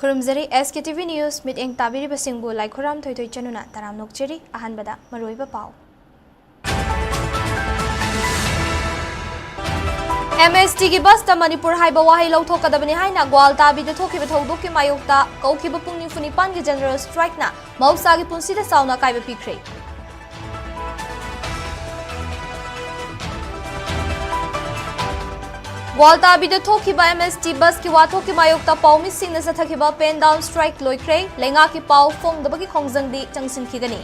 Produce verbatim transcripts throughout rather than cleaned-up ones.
ꯈꯨꯔꯨꯝꯖꯔꯤ꯫ S K T V News ꯃꯤꯠꯌꯦꯡ ꯇꯥꯕꯤꯔꯤꯕꯁꯤꯡꯕꯨ ꯂꯥꯏꯈꯨꯔꯥꯝ ꯊꯣꯏꯊꯣꯏ ꯆꯅꯨꯅ ꯇꯔꯥꯝꯅ ꯑꯣꯛꯆꯔꯤ꯫ ꯑꯍꯥꯟꯕꯗ ꯃꯔꯨꯑꯣꯏꯕ ꯄꯥꯎ꯫ M S T ꯒꯤ ꯕꯁꯇ ꯃꯅꯤꯄꯨꯔ ꯍꯥꯏꯕ ꯋꯥꯍꯩ ꯂꯧꯊꯣꯛꯀꯗꯕꯅꯤ ꯍꯥꯏꯅ ꯒ꯭ꯋꯥꯜꯇꯥꯕꯤꯗ ꯊꯣꯛꯈꯤꯕ ꯊꯧꯗꯣꯛꯀꯤ ꯃꯥꯌꯣꯛꯇ ꯀꯧꯈꯤꯕ ꯄꯨꯡ ꯅꯤꯐꯨ ꯅꯤꯄꯥꯟꯒꯤ ꯖꯦꯅꯔꯦꯜ ꯁ꯭ꯇ꯭ꯔꯥꯏꯛꯅ ꯃꯍꯧꯁꯥꯒꯤ ꯄꯨꯟꯁꯤꯗ ꯆꯥꯎꯅ ꯑꯀꯥꯏꯕ ꯄꯤꯈ꯭ꯔꯦ꯫ ꯒ꯭ꯋꯥꯜꯇꯥꯕꯤꯗ ꯊꯣꯛꯈꯤꯕ M S T ꯕꯁꯀꯤ ꯋꯥꯊꯣꯛꯀꯤ ꯃꯥꯌꯣꯛꯇ ꯄꯥꯎꯃꯤꯁꯤꯡꯅ ꯆꯠꯊꯈꯤꯕ pen down strike ꯂꯣꯏꯈ꯭ꯔꯦ꯫ ꯂꯩꯉꯥꯛꯀꯤ ꯄꯥꯎ ꯐꯣꯡꯗꯕꯒꯤ ꯈꯣꯡꯖꯪꯗꯤ ꯆꯪꯁꯤꯟꯈꯤꯒꯅꯤ꯫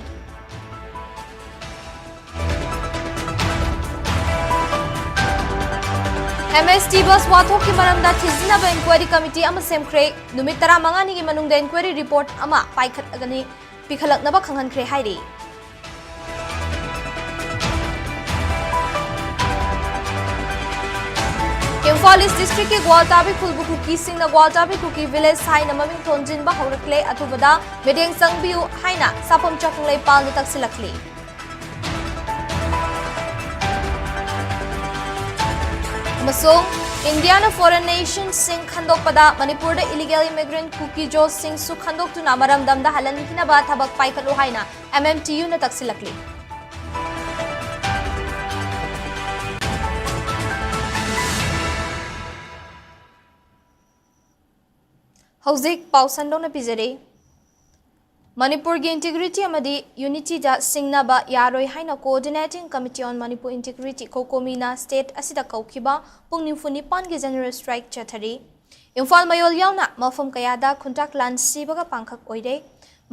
M S T ꯕꯁ ꯋꯥꯊꯣꯛꯀꯤ ꯃꯔꯝꯗ ꯊꯤꯖꯤꯟꯅꯕ inquiry committee ꯑꯃ ꯁꯦꯝꯈ꯭ꯔꯦ꯫ ꯅꯨꯃꯤꯠ ꯇꯔꯥꯃꯉꯥꯅꯤꯒꯤ ꯃꯅꯨꯡꯗ inquiry report ꯑꯃ ꯄꯥꯏꯈꯠꯂꯒꯅꯤ, ꯄꯤꯈꯠꯂꯛꯅꯕ ꯈꯪꯍꯟꯈ꯭ꯔꯦ ꯍꯥꯏꯔꯤ꯫ ꯏꯝꯐꯥꯜ East District ꯀꯤ ꯒ꯭ꯋꯥꯜꯇꯥꯕꯤ ꯈꯨꯜꯕꯨ ꯀꯨꯀꯤꯁꯤꯡꯅ ꯒ꯭ꯋꯥꯜꯇꯥꯕꯤ ꯀꯨꯀꯤ village ꯍꯥꯏꯅ ꯃꯃꯤꯡ ꯊꯣꯟꯖꯤꯟꯕ ꯍꯧꯔꯛꯂꯦ꯫ ꯑꯊꯨꯕꯗ ꯃꯤꯠꯌꯦꯡ ꯆꯪꯕꯤꯌꯨ ꯍꯥꯏꯅ ꯁꯥꯐꯝ ꯆꯥꯐꯝ ꯂꯩꯄꯥꯛꯅ ꯇꯛꯁꯤꯜꯂꯛꯂꯤ꯫ ꯑꯃꯁꯨꯡ ꯏꯟꯗꯤꯌꯥꯅ foreign nationꯁꯤꯡ ꯈꯟꯗꯣꯛꯄꯗ ꯃꯅꯤꯄꯨꯔꯗ illegal immigrant ꯀꯨꯀꯤꯖꯣꯁꯤꯡꯁꯨ ꯈꯟꯗꯣꯛꯇꯨꯅ ꯃꯔꯝꯗꯝꯗ ꯍꯜꯍꯟꯈꯤꯅꯕ ꯊꯕꯛ ꯄꯥꯏꯈꯠꯂꯨ ꯍꯥꯏꯅ M M T Uꯅ ꯇꯛꯁꯤꯜꯂꯛꯂꯤ꯫ ꯍꯧꯖꯤꯛ ꯄꯥꯎ ꯁꯟꯗꯣꯛꯅ ꯄꯤꯖꯔꯤ꯫ ꯃꯅꯤꯄꯨꯔꯒꯤ integrity ꯑꯃꯗꯤ unityꯗ ꯁꯤꯡꯅꯕ ꯌꯥꯔꯣꯏ ꯍꯥꯏꯅ Coordinating Committee on Manipur Integrity, COCOMIꯅ state ꯑꯁꯤꯗ ꯀꯧꯈꯤꯕ ꯄꯨꯡ ꯅꯤꯐꯨ ꯅꯤꯄꯥꯟꯒꯤ general strike ꯆꯠꯊꯔꯤ꯫ ꯏꯝꯐꯥꯜ ꯃꯌꯣꯜ ꯌꯥꯎꯅ ꯃꯐꯝ ꯀꯌꯥꯗ ꯈꯨꯟꯇꯥꯛ ꯂꯥꯟ ꯁꯤꯕꯒ ꯄꯥꯡꯈꯛ ꯑꯣꯏꯔꯦ꯫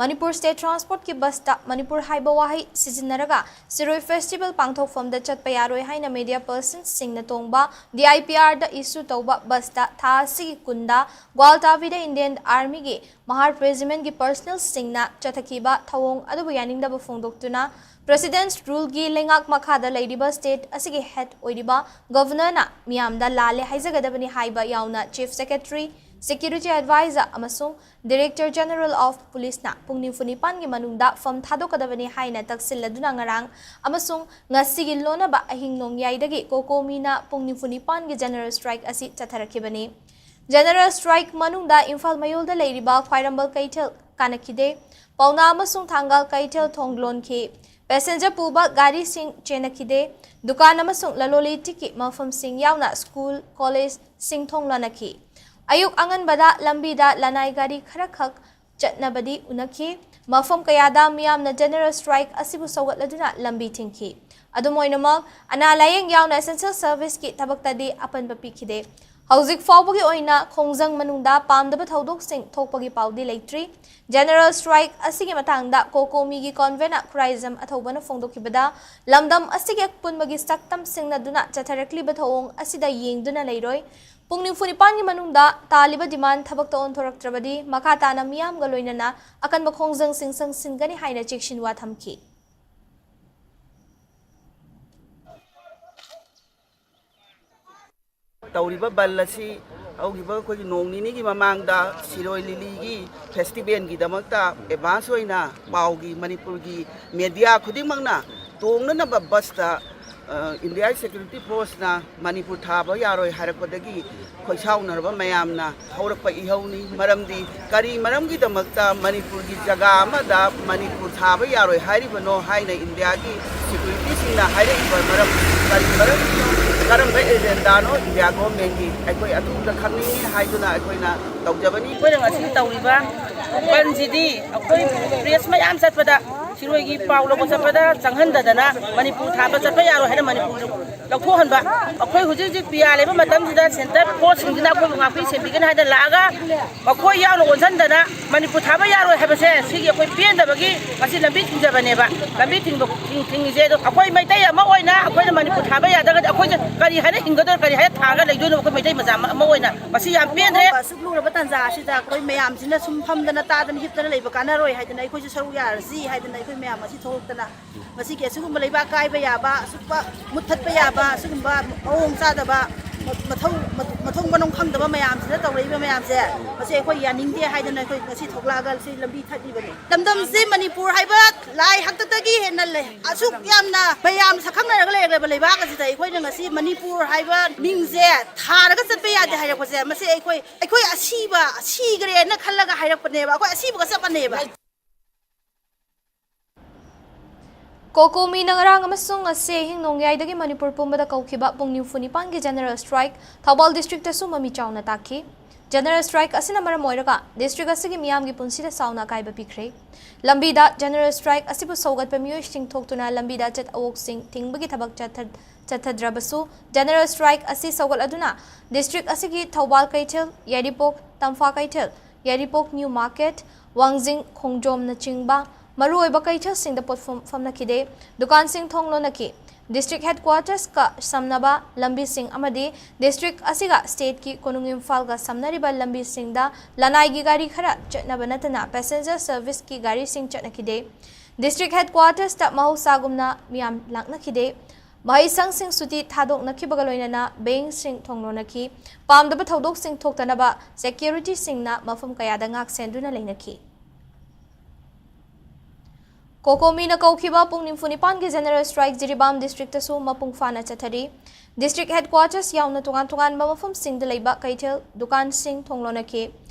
ꯃꯅꯤꯄꯨꯔ state transportꯀꯤ ꯕꯁꯇ ꯃꯅꯤꯄꯨꯔ ꯍꯥꯏꯕ ꯋꯥꯍꯩ ꯁꯤꯖꯤꯟꯅꯔꯒ ꯁꯤꯔꯣꯏ festival ꯄꯥꯡꯊꯣꯛꯐꯝꯗ ꯆꯠꯄ ꯌꯥꯔꯣꯏ ꯍꯥꯏꯅ media personꯁꯤꯡꯅ ꯇꯣꯡꯕ D I P Rꯗ issue ꯇꯧꯕ ꯕꯁꯇ ꯊꯥ ꯑꯁꯤꯒꯤ ꯀꯨꯟꯗ ꯒ꯭ꯋꯥꯜꯇꯥꯕꯤꯗ Indian Armyꯒꯤ Mahar Regimentꯀꯤ personnelꯁꯤꯡꯅ ꯆꯠꯊꯈꯤꯕ ꯊꯧꯑꯣꯡ ꯑꯗꯨꯕꯨ ꯌꯥꯅꯤꯡꯗꯕ ꯐꯣꯡꯗꯣꯛꯇꯨꯅ President's Ruleꯒꯤ ꯂꯩꯉꯥꯛ ꯃꯈꯥꯗ ꯂꯩꯔꯤꯕ state ꯑꯁꯤꯒꯤ head ꯑꯣꯏꯔꯤꯕ Governorꯅ ꯃꯤꯌꯥꯝꯗ ꯂꯥꯜꯂꯦ ꯍꯥꯏꯖꯒꯗꯕꯅꯤ ꯍꯥꯏꯕ ꯌꯥꯎꯅ Chief Secretary, Security Advisor ꯑꯃꯁꯨꯡ Director General of Policeꯅ ꯄꯨꯡ ꯅꯤꯐꯨ ꯅꯤꯄꯥꯟꯒꯤ ꯃꯅꯨꯡꯗ ꯐꯝ ꯊꯥꯗꯣꯛꯀꯗꯕꯅꯤ ꯍꯥꯏꯅ ꯇꯛꯁꯤꯜꯂꯗꯨꯅ ꯉꯔꯥꯡ ꯑꯃꯁꯨꯡ ꯉꯁꯤꯒꯤ ꯂꯣꯟꯅꯕ ꯑꯍꯤꯡ ꯅꯣꯡꯌꯥꯏꯗꯒꯤ COCOMIꯅ ꯄꯨꯡ ꯅꯤꯐꯨ ꯅꯤꯄꯥꯟꯒꯤ general strike ꯑꯁꯤ ꯆꯠꯊꯔꯛꯈꯤꯕꯅꯤ꯫ ꯖꯦꯅꯔꯦꯜ ꯁ꯭ꯇ꯭ꯔꯥꯏꯛ ꯃꯅꯨꯡꯗ ꯏꯝꯐꯥꯜ ꯃꯌꯣꯜꯗ ꯂꯩꯔꯤꯕ ꯈ꯭ꯋꯥꯏꯔꯝꯕꯜ ꯀꯩꯊꯦꯜ ꯀꯥꯟꯅꯈꯤꯗꯦ꯫ ꯄꯥꯎꯅꯥ ꯑꯃꯁꯨꯡ ꯊꯥꯡꯒꯥꯜ ꯀꯩꯊꯦꯜ ꯊꯣꯡ ꯂꯣꯟꯈꯤ꯫ ꯄꯦꯁꯦꯟꯖꯔ ꯄꯨꯕ ꯒꯥꯔꯤꯁꯤꯡ ꯆꯦꯟꯅꯈꯤꯗꯦ꯫ ꯗꯨꯀꯥꯟ ꯑꯃꯁꯨꯡ ꯂꯂꯣꯟ ꯏꯇꯤꯛꯀꯤ ꯃꯐꯝꯁꯤꯡ ꯌꯥꯎꯅ ꯁ꯭ꯀꯨꯜ, ꯀꯣꯂꯦꯖꯁꯤꯡ ꯊꯣꯡ ꯂꯣꯟꯅꯈꯤ꯫ ꯑꯌꯨꯛ ꯑꯉꯟꯕꯗ ꯂꯝꯕꯤꯗ ꯂꯅꯥꯏ ꯒꯥꯔꯤ ꯈꯔꯈꯛ ꯆꯠꯅꯕꯗꯤ ꯎꯅꯈꯤ꯫ ꯃꯐꯝ ꯀꯌꯥꯗ ꯃꯤꯌꯥꯝꯅ ꯖꯦꯅꯔꯦꯜ ꯁ꯭ꯇ꯭ꯔꯥꯏꯛ ꯑꯁꯤꯕꯨ ꯁꯧꯒꯠꯂꯗꯨꯅ ꯂꯝꯕꯤ ꯊꯤꯡꯈꯤ꯫ ꯑꯗꯨꯝ ꯑꯣꯏꯅꯃꯛ, ꯑꯅꯥ ꯂꯥꯌꯦꯡ ꯌꯥꯎꯅ ꯑꯦꯁꯦꯟꯁꯤꯌꯦꯜ ꯁꯔꯚꯤꯁꯀꯤ ꯊꯕꯛꯇꯗꯤ ꯑꯄꯟꯕ ꯄꯤꯈꯤꯗꯦ꯫ ꯍꯧꯖꯤꯛ ꯐꯥꯎꯕꯒꯤ ꯑꯣꯏꯅ ꯈꯣꯡꯖꯪ ꯃꯅꯨꯡꯗ ꯄꯥꯝꯗꯕ ꯊꯧꯗꯣꯛꯁꯤꯡ ꯊꯣꯛꯄꯒꯤ ꯄꯥꯎꯗꯤ ꯂꯩꯇ꯭ꯔꯤ꯫ ꯖꯦꯅꯔꯦꯜ ꯁ꯭ꯇ꯭ꯔꯥꯏꯛ ꯑꯁꯤꯒꯤ ꯃꯇꯥꯡꯗ ꯀꯣꯀꯣꯃꯤꯒꯤ ꯀꯣꯟꯚꯦꯅꯔ ꯈꯨꯔꯥꯏꯖꯝ ꯑꯊꯧꯕꯅ ꯐꯣꯡꯗꯣꯛꯈꯤꯕꯗ, ꯂꯝꯗꯝ ꯑꯁꯤꯒꯤ ꯑꯄꯨꯟꯕꯒꯤ ꯁꯛꯇꯝ ꯁꯤꯡꯅꯗꯨꯅ ꯆꯠꯊꯔꯛꯂꯤꯕ ꯊꯧꯑꯣꯡ ꯑꯁꯤꯗ ꯌꯦꯡꯗꯨꯅ ꯂꯩꯔꯣꯏ꯫ ꯄꯨꯡ ꯅꯤꯐꯨ ꯅꯤꯄꯥꯟꯒꯤ ꯃꯅꯨꯡꯗ ꯇꯥꯜꯂꯤꯕ ꯗꯤꯃꯥꯟ ꯊꯕꯛꯇ ꯑꯣꯟꯊꯣꯔꯛꯇ꯭ꯔꯕꯗꯤ, ꯃꯈꯥ ꯇꯥꯅ ꯃꯤꯌꯥꯝꯒ ꯂꯣꯏꯅꯅ ꯑꯀꯟꯕ ꯈꯣꯡꯖꯪꯁꯤꯡ ꯆꯪꯁꯤꯟꯒꯅꯤ ꯍꯥꯏꯅ ꯆꯦꯛꯁꯤꯟꯋꯥ ꯊꯝꯈꯤ꯫ ꯇꯧꯔꯤꯕ ꯕꯟ ꯑꯁꯤ ꯍꯧꯈꯤꯕ ꯑꯩꯈꯣꯏꯒꯤ ꯅꯣꯡ ꯅꯤꯅꯤꯒꯤ ꯃꯃꯥꯡꯗ ꯁꯤꯔꯣꯏ ꯂꯤꯂꯤꯒꯤ ꯐꯦꯁꯇꯤꯚꯦꯜꯒꯤꯗꯃꯛꯇ ꯑꯦꯗꯚꯥꯟꯁ ꯑꯣꯏꯅ ꯄꯥꯎꯒꯤ ꯃꯅꯤꯄꯨꯔꯒꯤ ꯃꯦꯗꯤꯌꯥ ꯈꯨꯗꯤꯡꯃꯛꯅ ꯇꯣꯡꯅꯅꯕ ꯕꯁꯇ, ꯑ, ꯏꯟꯗꯤꯌꯥꯒꯤ ꯁꯦꯀ꯭ꯌꯨꯔꯤꯇꯤ ꯐꯣꯔꯁꯅ ꯃꯅꯤꯄꯨꯔ ꯊꯥꯕ ꯌꯥꯔꯣꯏ ꯍꯥꯏꯔꯛꯄꯗꯒꯤ ꯈꯣꯏꯁꯥꯎꯅꯔꯕ ꯃꯌꯥꯝꯅ ꯍꯧꯔꯛꯄ ꯏꯍꯧꯅꯤ꯫ ꯃꯔꯝꯗꯤ ꯀꯔꯤ ꯃꯔꯝꯒꯤꯗꯃꯛꯇ ꯃꯅꯤꯄꯨꯔꯒꯤ ꯖꯒꯥ ꯑꯃꯗ ꯃꯅꯤꯄꯨꯔ ꯊꯥꯕ ꯌꯥꯔꯣꯏ ꯍꯥꯏꯔꯤꯕꯅꯣ ꯍꯥꯏꯅ ꯏꯟꯗꯤꯌꯥꯒꯤ ꯁꯦꯀ꯭ꯌꯨꯔꯤꯇꯤꯁꯤꯡꯅ ꯍꯥꯏꯔꯛꯏꯕ ꯃꯔꯝ ꯀꯔꯤ ꯃꯔꯝꯒꯤꯅꯣ? ꯀꯔꯝꯕ ꯑꯦꯖꯦꯟꯗꯥꯅꯣ ꯏꯟꯗꯤꯌꯥ ꯒꯣꯔꯃꯦꯟꯒꯤ? ꯑꯩꯈꯣꯏ ꯑꯊꯨꯕꯗ ꯈꯪꯅꯤꯡꯉꯤ ꯍꯥꯏꯗꯨꯅ ꯑꯩꯈꯣꯏꯅ ꯇꯧꯖꯕꯅꯤ꯫ ꯑꯩꯈꯣꯏꯅ ꯉꯁꯤ ꯇꯧꯔꯤꯕ ꯕꯟꯁꯤꯗꯤ ꯑꯩꯈꯣꯏ ꯄ꯭ꯔꯦꯁ ꯃꯌꯥꯝ ꯆꯠꯄꯗ, ꯁꯤꯔꯣꯏꯒꯤ ꯄꯥꯎ ꯂꯧꯕ ꯆꯠꯄꯗ ꯆꯪꯍꯟꯗꯗꯅ ꯃꯅꯤꯄꯨꯔ ꯊꯥꯕ ꯆꯠꯄ ꯌꯥꯔꯣꯏ ꯍꯥꯏꯅ ꯃꯅꯤꯄꯨꯔ ꯂꯧꯊꯣꯛꯍꯟꯕ꯫ ꯑꯩꯈꯣꯏ ꯍꯧꯖꯤꯛ ꯍꯧꯖꯤꯛ ꯄꯤ ꯑꯥꯔ ꯂꯩꯕ ꯃꯇꯝꯁꯤꯗ ꯁꯦꯟꯇꯔ ꯐꯣꯔꯁꯁꯤꯡꯁꯤꯅ ꯑꯩꯈꯣꯏꯕꯨ ꯉꯥꯛꯄꯤ ꯁꯦꯟꯕꯤꯒꯅꯤ ꯍꯥꯏꯅ ꯂꯥꯛꯑꯒ ꯃꯈꯣꯏ ꯌꯥꯎꯅ ꯑꯣꯟꯁꯤꯟꯗꯅ ꯃꯅꯤꯄꯨꯔ ꯊꯥꯕ ꯌꯥꯔꯣꯏ ꯍꯥꯏꯕꯁꯦ, ꯁꯤꯒꯤ ꯑꯩꯈꯣꯏ ꯄꯦꯟꯗꯕꯒꯤ ꯉꯁꯤ ꯂꯝꯕꯤ ꯊꯤꯡꯖꯕꯅꯦꯕ꯫ ꯂꯝꯕꯤ ꯊꯤꯡꯕ, ꯊꯤꯡ-, ꯊꯤꯡꯉꯤꯁꯦ꯫ ꯑꯗꯣ ꯑꯩꯈꯣꯏ ꯃꯩꯇꯩ ꯑꯃ ꯑꯣꯏꯅ ꯑꯩꯈꯣꯏꯅ ꯃꯅꯤꯄꯨꯔ ꯊꯥꯕ ꯌꯥꯗ꯭ꯔꯒꯗꯤ ꯑꯩꯈꯣꯏꯁꯦ ꯀꯔꯤ ꯍꯥꯏꯅ ꯍꯤꯡꯒꯗꯣꯏꯅꯣ, ꯀꯔꯤ ꯍꯥꯏꯅ ꯊꯥꯔꯒ ꯂꯩꯗꯣꯏꯅꯣ? ꯑꯩꯈꯣꯏ ꯃꯩꯇꯩ ꯃꯆꯥ ꯑꯃ, ꯑꯃ ꯑꯣꯏꯅ ꯃꯁꯤ ꯌꯥꯝ ꯄꯦꯟꯗ꯭ꯔꯦ꯫ ꯑꯁꯨꯛ ꯂꯨꯔꯕ ꯇꯥꯟꯖꯥ ꯑꯁꯤꯗ ꯑꯩꯈꯣꯏ ꯃꯌꯥꯝꯁꯤꯅ ꯁꯨꯝ ꯐꯝꯗꯅ ꯇꯥꯗꯅ ꯍꯤꯞꯇꯅ ꯂꯩꯕ ꯀꯥꯟꯅꯔꯣꯏ ꯍꯥꯏꯗꯅ ꯑꯩꯈꯣꯏꯁꯨ ꯁꯔꯨꯛ ꯌꯥꯔꯁꯤ ꯍꯥꯏꯗꯅ ꯑꯩꯈꯣꯏ ꯃꯌꯥꯝ ꯑꯁꯤ ꯊꯣꯛꯂꯛꯇꯅ ꯃꯁꯤꯒꯤ ꯑꯁꯤꯒꯨꯝꯕ ꯂꯩꯕꯥꯛ ꯀꯥꯏꯕ ꯌꯥꯕ, ꯑꯁꯨꯛꯄ ꯃꯨꯠꯊꯠꯄ ꯌꯥꯕ, ꯑꯁꯤꯒꯨꯝꯕ ꯃꯑꯣꯡ ꯆꯥꯗꯕ ꯃꯊꯧ ꯃꯊꯣꯡ ꯃꯅꯨꯡ ꯈꯪꯗꯕ ꯃꯌꯥꯝꯁꯤꯅ ꯇꯧꯔꯛꯏꯕ ꯃꯌꯥꯝꯁꯦ, ꯃꯁꯤ ꯑꯩꯈꯣꯏ ꯌꯥꯅꯤꯡꯗꯦ ꯍꯥꯏꯗꯅ ꯑꯩꯈꯣꯏ ꯉꯁꯤ ꯊꯣꯛꯂꯛꯑꯒ ꯁꯤ ꯂꯝꯕꯤ ꯊꯠꯂꯤꯕꯅꯤ꯫ ꯂꯝꯗꯝꯁꯤ ꯃꯅꯤꯄꯨꯔ ꯍꯥꯏꯕ ꯂꯥꯏ ꯍꯥꯛꯇꯛꯇꯒꯤ ꯍꯦꯟꯅ ꯂꯩ꯫ ꯑꯁꯨꯛ ꯌꯥꯝꯅ ꯃꯌꯥꯝ ꯁꯛꯈꯪꯅꯔꯒ ꯂꯩꯔꯕ ꯂꯩꯕꯥꯛ ꯑꯁꯤꯗ ꯑꯩꯈꯣꯏꯅ ꯉꯁꯤ ꯃꯅꯤꯄꯨꯔ ꯍꯥꯏꯕ ꯃꯤꯡꯁꯦ ꯊꯥꯔꯒ ꯆꯠꯄ ꯌꯥꯗꯦ ꯍꯥꯏꯔꯛꯄꯁꯦ, ꯃꯁꯤ ꯑꯩꯈꯣꯏ ꯑꯩꯈꯣꯏ ꯑꯁꯤꯕ ꯁꯤꯈ꯭ꯔꯦꯅ ꯈꯜꯂꯒ ꯍꯥꯏꯔꯛꯄꯅꯦꯕ꯫ ꯑꯩꯈꯣꯏ ꯑꯁꯤꯕꯒ ꯆꯞ ꯃꯥꯟꯅꯩꯕ꯫ ꯀꯣꯀꯣꯃꯤꯅ ꯉꯔꯥꯡ ꯑꯃꯁꯨꯡ ꯉꯁꯤ ꯑꯍꯤꯡ ꯅꯣꯡꯌꯥꯏꯗꯒꯤ ꯃꯅꯤꯄꯨꯔ ꯄꯨꯝꯕꯗ ꯀꯧꯈꯤꯕ ꯄꯨꯡ ꯅꯤꯐꯨ ꯅꯤꯄꯥꯟꯒꯤ ꯖꯦꯅꯔꯦꯜ ꯁ꯭ꯇ꯭ꯔꯥꯏꯛ ꯊꯧꯕꯥꯜ ꯗꯤꯁꯇ꯭ꯔꯤꯛꯇꯁꯨ ꯃꯃꯤ ꯆꯥꯎꯅ ꯇꯥꯈꯤ꯫ ꯖꯦꯅꯔꯦꯜ ꯁ꯭ꯇ꯭ꯔꯥꯏꯛ ꯑꯁꯤꯅ ꯃꯔꯝ ꯑꯣꯏꯔꯒ ꯗꯤꯁꯇ꯭ꯔꯤꯛ ꯑꯁꯤꯒꯤ ꯃꯤꯌꯥꯝꯒꯤ ꯄꯨꯟꯁꯤꯗ ꯆꯥꯎꯅ ꯑꯀꯥꯏꯕ ꯄꯤꯈ꯭ꯔꯦ꯫ ꯂꯝꯕꯤꯗ ꯖꯦꯅꯔꯦꯜ ꯁ꯭ꯇ꯭ꯔꯥꯏꯛ ꯑꯁꯤꯕꯨ ꯁꯧꯒꯠꯄ ꯃꯤꯑꯣꯏꯁꯤꯡ ꯊꯣꯛꯇꯨꯅ ꯂꯝꯕꯤꯗ ꯑꯆꯠ ꯑꯋꯣꯛꯁꯤꯡ ꯊꯤꯡꯕꯒꯤ ꯊꯕꯛ ꯆꯠꯊ-, ꯆꯠꯊꯗ꯭ꯔꯕꯁꯨ, ꯖꯦꯅꯔꯦꯜ ꯁ꯭ꯇ꯭ꯔꯥꯏꯛ ꯑꯁꯤ ꯁꯧꯒꯠꯂꯗꯨꯅ ꯗꯤꯁꯇ꯭ꯔꯤꯛ ꯑꯁꯤꯒꯤ ꯊꯧꯕꯥꯜ ꯀꯩꯊꯦꯜ, ꯌꯥꯏꯔꯤꯄꯣꯛ, ꯇꯝꯐꯥ ꯀꯩꯊꯦꯜ, ꯌꯥꯏꯔꯤꯄꯣꯛ ꯅ꯭ꯌꯨ ꯃꯥꯔꯀꯦꯠ, ꯋꯥꯡꯖꯤꯡ ꯈꯣꯡꯖꯣꯝꯅꯆꯤꯡꯕ ꯃꯔꯨꯑꯣꯏꯕ ꯀꯩꯊꯦꯜꯁꯤꯡꯗ ꯄꯣꯠꯐꯝ ꯐꯝꯅꯈꯤꯗꯦ꯫ ꯗꯨꯀꯥꯟꯁꯤꯡ ꯊꯣꯡ ꯂꯣꯟꯅꯈꯤ꯫ ꯗꯤꯁꯇ꯭ꯔꯤꯛ ꯍꯦꯗꯀ꯭ꯋꯥꯇꯔꯁꯀ ꯁꯝꯅꯕ ꯂꯝꯕꯤꯁꯤꯡ ꯑꯃꯗꯤ ꯗꯤꯁꯇ꯭ꯔꯤꯛ ꯑꯁꯤꯒ ꯁ꯭ꯇꯦꯠꯀꯤ ꯀꯣꯅꯨꯡ ꯏꯝꯐꯥꯜꯒ ꯁꯝꯅꯔꯤꯕ ꯂꯝꯕꯤꯁꯤꯡꯗ ꯂꯅꯥꯏꯒꯤ ꯒꯥꯔꯤ ꯈꯔ ꯆꯠꯅꯕ ꯅꯠꯇꯅ ꯄꯦꯁꯦꯟꯖꯔ ꯁꯔꯚꯤꯁꯀꯤ ꯒꯥꯔꯤꯁꯤꯡ ꯆꯠꯅꯈꯤꯗꯦ꯫ ꯗꯤꯁꯇ꯭ꯔꯤꯛ ꯍꯦꯗꯀ꯭ꯋꯥꯇꯔꯁꯇ ꯃꯍꯧꯁꯥꯒꯨꯝꯅ ꯃꯤꯌꯥꯝ ꯂꯥꯛꯅꯈꯤꯗꯦ꯫ ꯃꯍꯩꯁꯪꯁꯤꯡ ꯁꯨꯇꯤ ꯊꯥꯗꯣꯛꯅꯈꯤꯕꯒ ꯂꯣꯏꯅꯅ ꯕꯦꯡꯁꯤꯡ ꯊꯣꯡ ꯂꯣꯟꯅꯈꯤ꯫ ꯄꯥꯝꯗꯕ ꯊꯧꯗꯣꯛꯁꯤꯡ ꯊꯣꯛꯇꯅꯕ ꯁꯦꯀ꯭ꯌꯨꯔꯤꯇꯤꯁꯤꯡꯅ ꯃꯐꯝ ꯀꯌꯥꯗ ꯉꯥꯛ ꯁꯦꯟꯗꯨꯅ ꯂꯩꯅꯈꯤ꯫ ꯀꯣꯀꯣꯃꯤꯅ ꯀꯧꯈꯤꯕ ꯄꯨꯡ ꯅꯤꯐꯨ ꯅꯤꯄꯥꯟꯒꯤ ꯖꯦꯅꯔꯦꯜ ꯁ꯭ꯇ꯭ꯔꯥꯏꯛ ꯖꯤꯔꯤꯕꯥꯝ ꯗꯤꯁꯇ꯭ꯔꯤꯛꯇꯁꯨ ꯃꯄꯨꯡ ꯐꯥꯅ ꯆꯠꯊꯔꯤ꯫ ꯗꯤꯁꯇ꯭ꯔꯤꯛ ꯍꯦꯗꯀ꯭ꯋꯥꯇꯔꯁ ꯌꯥꯎꯅ ꯇꯣꯉꯥꯟ ꯇꯣꯉꯥꯟꯕ ꯃꯐꯝꯁꯤꯡꯗ ꯂꯩꯕ ꯀꯩꯊꯦꯜ ꯗꯨꯀꯥꯟꯁꯤꯡ ꯊꯣꯡ ꯂꯣꯟꯅꯈꯤ꯫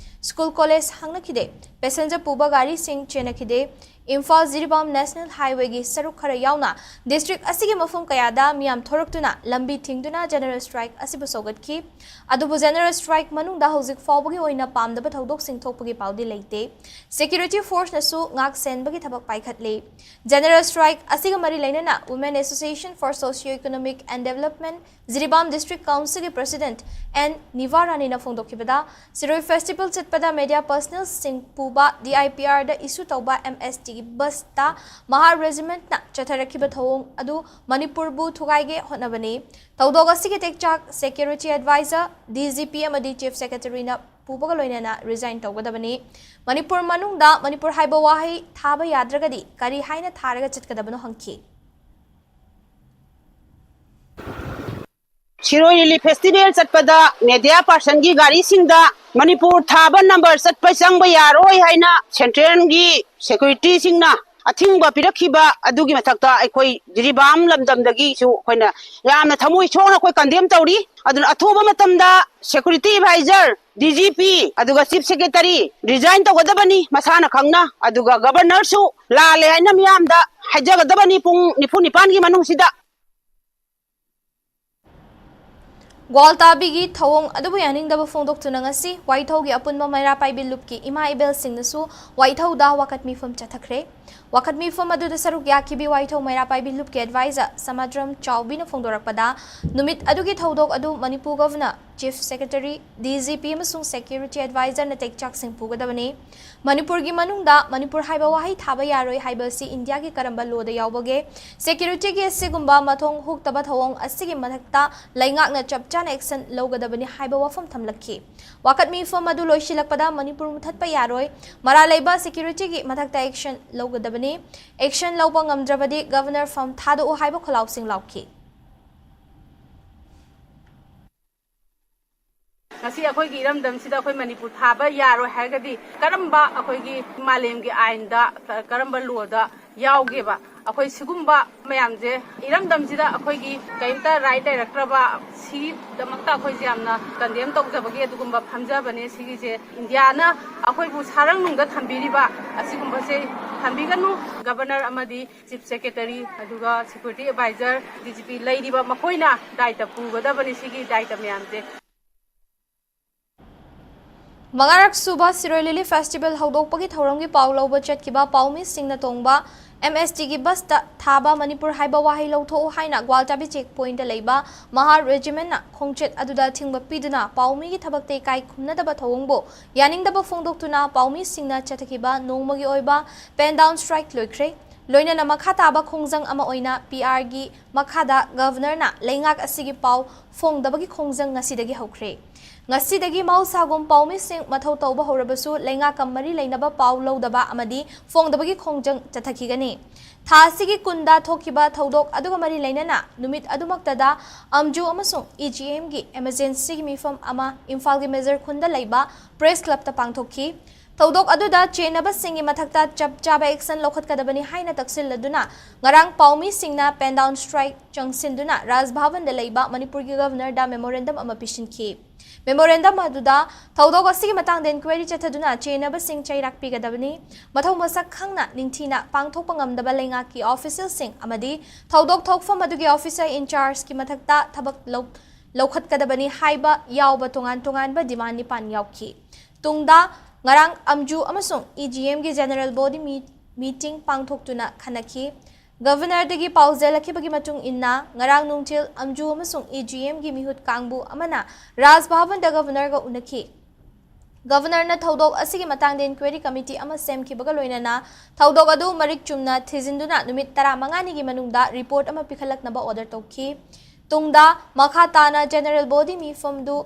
ꯁ꯭ꯀꯨꯜ ꯀꯣꯂꯦꯖ ꯍꯥꯡꯅꯈꯤꯗꯦ꯫ ꯄꯦꯁꯦꯟꯖꯔ ꯄꯨꯕ ꯒꯥꯔꯤꯁꯤꯡ ꯆꯦꯟꯅꯈꯤꯗꯦ꯫ ꯏꯝꯐꯥꯜ ꯖꯤꯔꯤꯕꯥꯝ ꯅꯦꯁꯅꯦꯜ ꯍꯥꯏꯋꯦꯒꯤ ꯁꯔꯨꯛ ꯈꯔ ꯌꯥꯎꯅ ꯗꯤꯁꯇ꯭ꯔꯤꯛ ꯑꯁꯤꯒꯤ ꯃꯐꯝ ꯀꯌꯥꯗ ꯃꯤꯌꯥꯝ ꯊꯣꯔꯛꯇꯨꯅ ꯂꯝꯕꯤ ꯊꯤꯡꯗꯨꯅ ꯖꯦꯅꯔꯦꯜ ꯁ꯭ꯇ꯭ꯔꯥꯏꯛ ꯑꯁꯤꯕꯨ ꯁꯧꯒꯠꯈꯤ꯫ ꯑꯗꯨꯕꯨ ꯖꯦꯅꯔꯦꯜ ꯁ꯭ꯇ꯭ꯔꯥꯏꯛ ꯃꯅꯨꯡꯗ ꯍꯧꯖꯤꯛ ꯐꯥꯎꯕꯒꯤ ꯑꯣꯏꯅ ꯄꯥꯝꯗꯕ ꯊꯧꯗꯣꯛꯁꯤꯡ ꯊꯣꯛꯄꯒꯤ ꯄꯥꯎꯗꯤ ꯂꯩꯇꯦ꯫ ꯁꯦꯀ꯭ꯌꯨꯔꯤꯇꯤ ꯐꯣꯔꯁꯅꯁꯨ ꯉꯥꯛ ꯁꯦꯟꯕꯒꯤ ꯊꯕꯛ ꯄꯥꯏꯈꯠꯂꯤ꯫ ꯖꯦꯅꯔꯦꯜ ꯁ꯭ꯇ꯭ꯔꯥꯏꯛ ꯑꯁꯤꯒ ꯃꯔꯤ ꯂꯩꯅꯅ Women Association for Socio Economic and Development Jiribam district ꯀꯥꯎꯟꯁꯤꯜꯒꯤ ꯄ꯭ꯔꯦꯁꯤꯗꯦꯟꯠ ꯑꯦꯟ ꯅꯤꯚꯥ ꯔꯥꯅꯤꯅ ꯐꯣꯡꯗꯣꯛꯈꯤꯕꯗ, ꯁꯤꯔꯣꯏ ꯐꯦꯁꯇꯤꯚꯦꯜ ꯆꯠꯄꯗ ꯃꯦꯗꯤꯌꯥ ꯄꯔꯁꯅꯦꯜꯁꯤꯡ ꯄꯨꯕ ꯗꯤ ꯑꯥꯏ ꯄꯤ ꯑꯥꯔꯗ ꯏꯁꯨ ꯇꯧꯕ ꯑꯦꯝ ꯑꯦꯁ ꯇꯤꯒꯤ ꯕꯁꯇ ꯃꯍꯥꯔ ꯔꯦꯖꯤꯃꯦꯟꯠꯅ ꯆꯠꯊꯔꯛꯈꯤꯕ ꯊꯧꯑꯣꯡ ꯑꯗꯨ ꯃꯅꯤꯄꯨꯔꯕꯨ ꯊꯨꯒꯥꯏꯒꯦ ꯍꯣꯠꯅꯕꯅꯤ꯫ ꯊꯧꯗꯣꯛ ꯑꯁꯤꯒꯤ ꯇꯦꯛꯆꯥꯛ security adviser, D G P ꯑꯃꯗꯤ ꯆꯤꯐ ꯁꯦꯀ꯭ꯔꯦꯇꯔꯤꯅ ꯄꯨꯕꯒ ꯂꯣꯏꯅꯅ ꯔꯤꯖꯥꯏꯟ ꯇꯧꯒꯗꯕꯅꯤ꯫ ꯃꯅꯤꯄꯨꯔ ꯃꯅꯨꯡꯗ ꯃꯅꯤꯄꯨꯔ ꯍꯥꯏꯕ ꯋꯥꯍꯩ ꯊꯥꯕ ꯌꯥꯗ꯭ꯔꯒꯗꯤ ꯀꯔꯤ ꯍꯥꯏꯅ ꯊꯥꯔꯒ ꯆꯠꯀꯗꯕꯅꯣ ꯍꯪꯈꯤ꯫ ꯁꯤꯔꯣꯏ ꯂꯤꯂꯤ ꯐꯦꯁꯇꯤꯚꯦꯜ ꯆꯠꯄꯗ ꯃꯦꯗꯤꯌꯥ ꯄꯥꯔꯁꯟꯒꯤ ꯒꯥꯔꯤꯁꯤꯡꯗ ꯃꯅꯤꯄꯨꯔ ꯊꯥꯕ ꯅꯝꯕꯔ ꯆꯠꯄ ꯆꯪꯕ ꯌꯥꯔꯣꯏ ꯍꯥꯏꯅ ꯁꯦꯟꯇ꯭ꯔꯦꯜꯒꯤ ꯁꯦꯀ꯭ꯌꯨꯔꯤꯇꯤꯁꯤꯡꯅ ꯑꯊꯤꯡꯕ ꯄꯤꯔꯛꯈꯤꯕ ꯑꯗꯨꯒꯤ ꯃꯊꯛꯇ ꯑꯩꯈꯣꯏ ꯖꯤꯔꯤꯕꯥꯝ ꯂꯝꯗꯝꯗꯒꯤꯁꯨ ꯑꯩꯈꯣꯏꯅ ꯌꯥꯝꯅ ꯊꯃꯣꯏ ꯁꯣꯛꯅ ꯑꯩꯈꯣꯏ ꯀꯟꯗꯦꯝ ꯇꯧꯔꯤ꯫ ꯑꯗꯨꯅ ꯑꯊꯨꯕ ꯃꯇꯝꯗ security adviser, D G P, ꯑꯗꯨꯒ ꯆꯤꯐ ꯁꯦꯀ꯭ꯔꯦꯇꯔꯤ ꯔꯤꯖꯥꯏꯟ ꯇꯧꯒꯗꯕꯅꯤ ꯃꯁꯥꯅ ꯈꯪꯅ꯫ ꯑꯗꯨꯒ ꯒꯕꯔꯅꯔꯁꯨ ꯂꯥꯜꯂꯦ ꯍꯥꯏꯅ ꯃꯤꯌꯥꯝꯗ ꯍꯥꯏꯖꯒꯗꯕꯅꯤ ꯄꯨꯡ ꯅꯤꯐꯨ ꯅꯤꯄꯥꯟꯒꯤ ꯃꯅꯨꯡꯁꯤꯗ꯫ ꯒ꯭ꯋꯥꯜꯇꯥꯕꯤꯒꯤ ꯊꯧꯑꯣꯡ ꯑꯗꯨꯕꯨ ꯌꯥꯅꯤꯡꯗꯕ ꯐꯣꯡꯗꯣꯛꯇꯨꯅ ꯉꯁꯤ ꯋꯥꯏꯊꯧꯒꯤ ꯑꯄꯨꯟꯕ ꯃꯩꯔꯥ ꯄꯥꯏꯕꯤ ꯂꯨꯞꯀꯤ ꯏꯃꯥ ꯏꯕꯦꯜꯁꯤꯡꯅꯁꯨ ꯋꯥꯏꯊꯧꯗ ꯋꯥꯀꯠ ꯃꯤꯐꯝ ꯆꯠꯊꯈ꯭ꯔꯦ꯫ ꯋꯥꯀꯠ ꯃꯤꯐꯝ ꯑꯗꯨꯗ ꯁꯔꯨꯛ ꯌꯥꯈꯤꯕꯤ ꯋꯥꯏꯊꯧ ꯃꯩꯔꯥ ꯄꯥꯏꯕꯤ ꯂꯨꯞꯀꯤ ꯑꯦꯗꯚꯥꯏꯖꯔ ꯁꯃꯥꯗ꯭ꯔꯝ ꯆꯥꯎꯕꯤꯅ ꯐꯣꯡꯗꯣꯔꯛꯄꯗ, ꯅꯨꯃꯤꯠ ꯑꯗꯨꯒꯤ ꯊꯧꯗꯣꯛ ꯑꯗꯨ Manipur governor, chief secretary, D G P ꯑꯃꯁꯨꯡ ꯁꯦꯀ꯭ꯌꯨꯔꯤꯇꯤ ꯑꯦꯗꯚꯥꯏꯖꯔꯅ ꯇꯦꯛꯆꯥꯛꯁꯤꯡ ꯄꯨꯒꯗꯕꯅꯤ꯫ ꯃꯅꯤꯄꯨꯔꯒꯤ ꯃꯅꯨꯡꯗ ꯃꯅꯤꯄꯨꯔ ꯍꯥꯏꯕ ꯋꯥꯍꯩ ꯊꯥꯕ ꯌꯥꯔꯣꯏ ꯍꯥꯏꯕ ꯑꯁꯤ ꯏꯟꯗꯤꯌꯥꯒꯤ ꯀꯔꯝꯕ ꯂꯣꯗ ꯌꯥꯎꯕꯒꯦ? ꯁꯦꯀ꯭ꯌꯨꯔꯤꯇꯤꯒꯤ ꯑꯁꯤꯒꯨꯝꯕ ꯃꯊꯣꯡ ꯍꯨꯛꯇꯕ ꯊꯧꯑꯣꯡ ꯑꯁꯤꯒꯤ ꯃꯊꯛꯇ ꯂꯩꯉꯥꯛꯅ ꯆꯞ ꯆꯥꯅ ꯑꯦꯛꯁꯟ ꯂꯧꯒꯗꯕꯅꯤ ꯍꯥꯏꯕ ꯋꯥꯐꯝ ꯊꯝꯂꯛꯈꯤ꯫ ꯋꯥꯀꯠ ꯃꯤꯐꯝ ꯑꯗꯨ ꯂꯣꯏꯁꯤꯜꯂꯛꯄꯗ ꯃꯅꯤꯄꯨꯔ ꯃꯨꯊꯠꯄ ꯌꯥꯔꯣꯏ, ꯃꯔꯥꯜ ꯂꯩꯕ ꯁꯦꯀ꯭ꯌꯨꯔꯤꯇꯤꯒꯤ ꯃꯊꯛꯇ ꯑꯦꯛꯁꯟ ꯂꯧꯒꯗꯕꯅꯤ, ꯑꯦꯛꯁꯟ ꯂꯧꯕ ꯉꯝꯗ꯭ꯔꯕꯗꯤ ꯒꯚꯔꯅꯔ ꯐꯝ ꯊꯥꯗꯣꯛꯎ ꯍꯥꯏꯕ ꯈꯣꯜꯂꯥꯎꯁꯤꯡ ꯂꯥꯎꯈꯤ꯫ ꯉꯁꯤ ꯑꯩꯈꯣꯏꯒꯤ ꯏꯔꯝꯗꯝꯁꯤꯗ ꯑꯩꯈꯣꯏ ꯃꯅꯤꯄꯨꯔ ꯊꯥꯕ ꯌꯥꯔꯣꯏ ꯍꯥꯏꯔꯒꯗꯤ ꯀꯔꯝꯕ ꯑꯩꯈꯣꯏꯒꯤ ꯃꯥꯂꯦꯝꯒꯤ ꯑꯥꯏꯟꯗ, ꯀꯔꯝꯕ ꯂꯣꯗ ꯌꯥꯎꯒꯦꯕ? ꯑꯩꯈꯣꯏ ꯁꯤꯒꯨꯝꯕ ꯃꯌꯥꯝꯁꯦ, ꯏꯔꯝꯗꯝꯁꯤꯗ ꯑꯩꯈꯣꯏꯒꯤ ꯀꯔꯤꯝꯇ ꯔꯥꯏꯠ ꯂꯩꯔꯛꯇ꯭ꯔꯕ, ꯁꯤꯒꯤꯗꯃꯛꯇ ꯑꯩꯈꯣꯏꯁꯦ ꯌꯥꯝꯅ ꯀꯟꯗꯦꯝ ꯇꯧꯖꯕꯒꯤ ꯑꯗꯨꯒꯨꯝꯕ ꯐꯝꯖꯕꯅꯦ꯫ ꯁꯤꯒꯤꯁꯦ ꯏꯟꯗꯤꯌꯥꯅ ꯑꯩꯈꯣꯏꯕꯨ ꯁꯥꯔꯪꯅꯨꯡꯗ ꯊꯝꯕꯤꯔꯤꯕ ꯑꯁꯤꯒꯨꯝꯕꯁꯦ ꯊꯝꯕꯤꯒꯅꯨ꯫ ꯒꯕꯔꯅꯔ ꯑꯃꯗꯤ ꯆꯤꯐ ꯁꯦꯀ꯭ꯔꯦꯇꯔꯤ, ꯑꯗꯨꯒ security adviser, D G P ꯂꯩꯔꯤꯕ ꯃꯈꯣꯏꯅ ꯗꯥꯏꯇ ꯄꯨꯒꯗꯕꯅꯤ꯫ ꯁꯤꯒꯤ ꯗꯥꯏꯇ ꯃꯌꯥꯝꯁꯦ꯫ ꯃꯉꯥꯔꯛ ꯁꯨꯕ ꯁꯤꯔꯣꯏ ꯂꯤꯂꯤ ꯐꯦꯁꯇꯤꯚꯦꯜ ꯍꯧꯗꯣꯛꯄꯒꯤ ꯊꯧꯔꯝꯒꯤ ꯄꯥꯎ ꯂꯧꯕ ꯆꯠꯈꯤꯕ ꯄꯥꯎꯃꯤꯁꯤꯡꯅ ꯇꯣꯡꯕ ꯑꯦꯝ ꯑꯦꯁ ꯇꯤꯒꯤ ꯕꯁꯇ ꯊꯥꯕ ꯃꯅꯤꯄꯨꯔ ꯍꯥꯏꯕ ꯋꯥꯍꯩ ꯂꯧꯊꯣꯛꯎ ꯍꯥꯏꯅ ꯒ꯭ꯋꯥꯜꯇꯥꯕꯤ ꯆꯦꯛ ꯄꯣꯏꯟꯠꯇ ꯂꯩꯕ ꯃꯍꯥꯔ ꯔꯦꯖꯤꯃꯦꯟꯠꯅ ꯈꯣꯡꯆꯠ ꯑꯗꯨꯗ ꯑꯊꯤꯡꯕ ꯄꯤꯗꯨꯅ ꯄꯥꯎꯃꯤꯒꯤ ꯊꯕꯛꯇ ꯏꯀꯥꯏ ꯈꯨꯝꯅꯗꯕ ꯊꯧꯑꯣꯡꯕꯨ ꯌꯥꯅꯤꯡꯗꯕ ꯐꯣꯡꯗꯣꯛꯇꯨꯅ ꯄꯥꯎꯃꯤꯁꯤꯡꯅ ꯆꯠꯊꯈꯤꯕ ꯅꯣꯡꯃꯒꯤ ꯑꯣꯏꯕ ꯄꯦꯟ ꯗꯥꯎꯟ ꯁ꯭ꯇ꯭ꯔꯥꯏꯛ ꯂꯣꯏꯈ꯭ꯔꯦ꯫ ꯂꯣꯏꯅꯅ ꯃꯈꯥ ꯇꯥꯕ ꯈꯣꯡꯖꯪ ꯑꯃ ꯑꯣꯏꯅ ꯄꯤ ꯑꯥꯔꯒꯤ ꯃꯈꯥꯗ ꯒꯚꯔꯅꯔꯅ ꯂꯩꯉꯥꯛ ꯑꯁꯤꯒꯤ ꯄꯥꯎ ꯐꯣꯡꯗꯕꯒꯤ ꯈꯣꯡꯖꯪ ꯉꯁꯤꯗꯒꯤ ꯍꯧꯈ꯭ꯔꯦ꯫ ꯉꯁꯤꯗꯒꯤ ꯃꯍꯧꯁꯥꯒꯨꯝ ꯄꯥꯎꯃꯤꯁꯤꯡ ꯃꯊꯧ ꯇꯧꯕ ꯍꯧꯔꯕꯁꯨ ꯂꯩꯉꯥꯛꯀ ꯃꯔꯤ ꯂꯩꯅꯕ ꯄꯥꯎ ꯂꯧꯗꯕ ꯑꯃꯗꯤ ꯐꯣꯡꯗꯕꯒꯤ ꯈꯣꯡꯖꯪ ꯆꯠꯊꯈꯤꯒꯅꯤ꯫ ꯊꯥ ꯑꯁꯤꯒꯤ ꯀꯨꯟꯗ ꯊꯣꯛꯈꯤꯕ ꯊꯧꯗꯣꯛ ꯑꯗꯨꯒ ꯃꯔꯤ ꯂꯩꯅꯅ ꯅꯨꯃꯤꯠ ꯑꯗꯨꯃꯛꯇꯗ ꯑꯝꯖꯨ ꯑꯃꯁꯨꯡ ꯏ ꯖꯤ ꯑꯦꯝꯒꯤ ꯏꯃꯔꯖꯦꯟꯁꯤꯒꯤ ꯃꯤꯐꯝ ꯑꯃ ꯏꯝꯐꯥꯜꯒꯤ ꯃꯦꯖꯔ ꯈꯨꯟꯗ ꯂꯩꯕ ꯄ꯭ꯔꯦꯁ ꯀ꯭ꯂꯕꯇ ꯄꯥꯡꯊꯣꯛꯈꯤ꯫ ꯊꯧꯗꯣꯛ ꯑꯗꯨꯗ ꯆꯦꯟꯅꯕꯁꯤꯡꯒꯤ ꯃꯊꯛꯇ ꯆꯞ ꯆꯥꯕ ꯑꯦꯛꯁꯟ ꯂꯧꯈꯠꯀꯗꯕꯅꯤ ꯍꯥꯏꯅ ꯇꯛꯁꯤꯜꯂꯗꯨꯅ ꯉꯔꯥꯡ ꯄꯥꯎꯃꯤꯁꯤꯡꯅ ꯄꯦꯟ ꯗꯥꯎꯟ ꯁ꯭ꯇ꯭ꯔꯥꯏꯛ ꯆꯪꯁꯤꯟꯗꯨꯅ ꯔꯥꯖ ꯚꯕꯟꯗ ꯂꯩꯕ ꯃꯅꯤꯄꯨꯔꯒꯤ ꯒꯚꯔꯅꯔꯗ ꯃꯦꯃꯣꯔꯦꯟꯗꯝ ꯑꯃ ꯄꯤꯁꯤꯟꯈꯤ꯫ ꯃꯦꯃꯣꯔꯦꯟꯗꯝ ꯑꯗꯨꯗ ꯊꯧꯗꯣꯛ ꯑꯁꯤꯒꯤ ꯃꯇꯥꯡꯗ ꯏꯟꯀ꯭ꯋꯥꯏꯔꯤ ꯆꯠꯊꯗꯨꯅ ꯆꯦꯟꯅꯕꯁꯤꯡ ꯆꯩꯔꯥꯛ ꯄꯤꯒꯗꯕꯅꯤ꯫ ꯃꯊꯧ ꯃꯁꯛ ꯈꯪꯅ ꯅꯤꯡꯊꯤꯅ ꯄꯥꯡꯊꯣꯛꯄ ꯉꯝꯗꯕ ꯂꯩꯉꯥꯛꯀꯤ ꯑꯣꯐꯤꯁꯤꯌꯦꯜꯁꯤꯡ ꯑꯃꯗꯤ ꯊꯧꯗꯣꯛ ꯊꯣꯛꯐꯝ ꯑꯗꯨꯒꯤ ꯑꯣꯐꯤꯁꯔ ꯏꯟꯆꯥꯔꯖꯀꯤ ꯃꯊꯛꯇ ꯊꯕꯛ ꯂꯧ-, ꯂꯧꯈꯠꯀꯗꯕꯅꯤ ꯍꯥꯏꯕ ꯌꯥꯎꯕ ꯇꯣꯉꯥꯟ ꯇꯣꯉꯥꯟꯕ ꯗꯤꯃꯥꯟ ꯅꯤꯄꯥꯟ ꯌꯥꯎꯈꯤ꯫ ꯇꯨꯡꯗ ꯉꯔꯥꯡ ꯑꯝꯖꯨ ꯑꯃꯁꯨꯡ ꯏ ꯖꯤ ꯑꯦꯝꯒꯤ ꯖꯦꯅꯔꯦꯜ ꯕꯣꯗꯤ ꯃꯤ-, ꯃꯤꯇꯤꯡ ꯄꯥꯡꯊꯣꯛꯇꯨꯅ ꯈꯟꯅꯈꯤ꯫ ꯒꯚꯔꯅꯔꯗꯒꯤ ꯄꯥꯎ ꯆꯦꯜꯂꯛꯈꯤꯕꯒꯤ ꯃꯇꯨꯡ ꯏꯟꯅ, ꯉꯔꯥꯡ ꯅꯨꯡꯊꯤꯜ ꯑꯝꯖꯨ ꯑꯃꯁꯨꯡ ꯏ ꯖꯤ ꯑꯦꯝꯒꯤ ꯃꯤꯍꯨꯠ ꯀꯥꯡꯕꯨ ꯑꯃꯅ ꯔꯥꯖ ꯚꯕꯟꯗ ꯒꯚꯔꯅꯔꯒ ꯎꯅꯈꯤ꯫ ꯒꯚꯔꯅꯔꯅ ꯊꯧꯗꯣꯛ ꯑꯁꯤꯒꯤ ꯃꯇꯥꯡꯗ ꯏꯟꯀ꯭ꯋꯥꯏꯔꯤ ꯀꯃꯤꯇꯤ ꯑꯃ ꯁꯦꯝꯈꯤꯕꯒ ꯂꯣꯏꯅꯅ ꯊꯧꯗꯣꯛ ꯑꯗꯨ ꯃꯔꯤꯛ ꯆꯨꯝꯅ ꯊꯤꯖꯤꯟꯗꯨꯅ ꯅꯨꯃꯤꯠ ꯇꯔꯥꯃꯉꯥꯅꯤꯒꯤ ꯃꯅꯨꯡꯗ ꯔꯤꯄꯣꯔꯠ ꯑꯃ ꯄꯤꯈꯠꯂꯛꯅꯕ ꯑꯣꯔꯗꯔ ꯇꯧꯈꯤ꯫ ꯇꯨꯡꯗ ꯃꯈꯥ ꯇꯥꯅ ꯖꯦꯅꯔꯦꯜ ꯕꯣꯗꯤ ꯃꯤꯐꯝꯗꯨ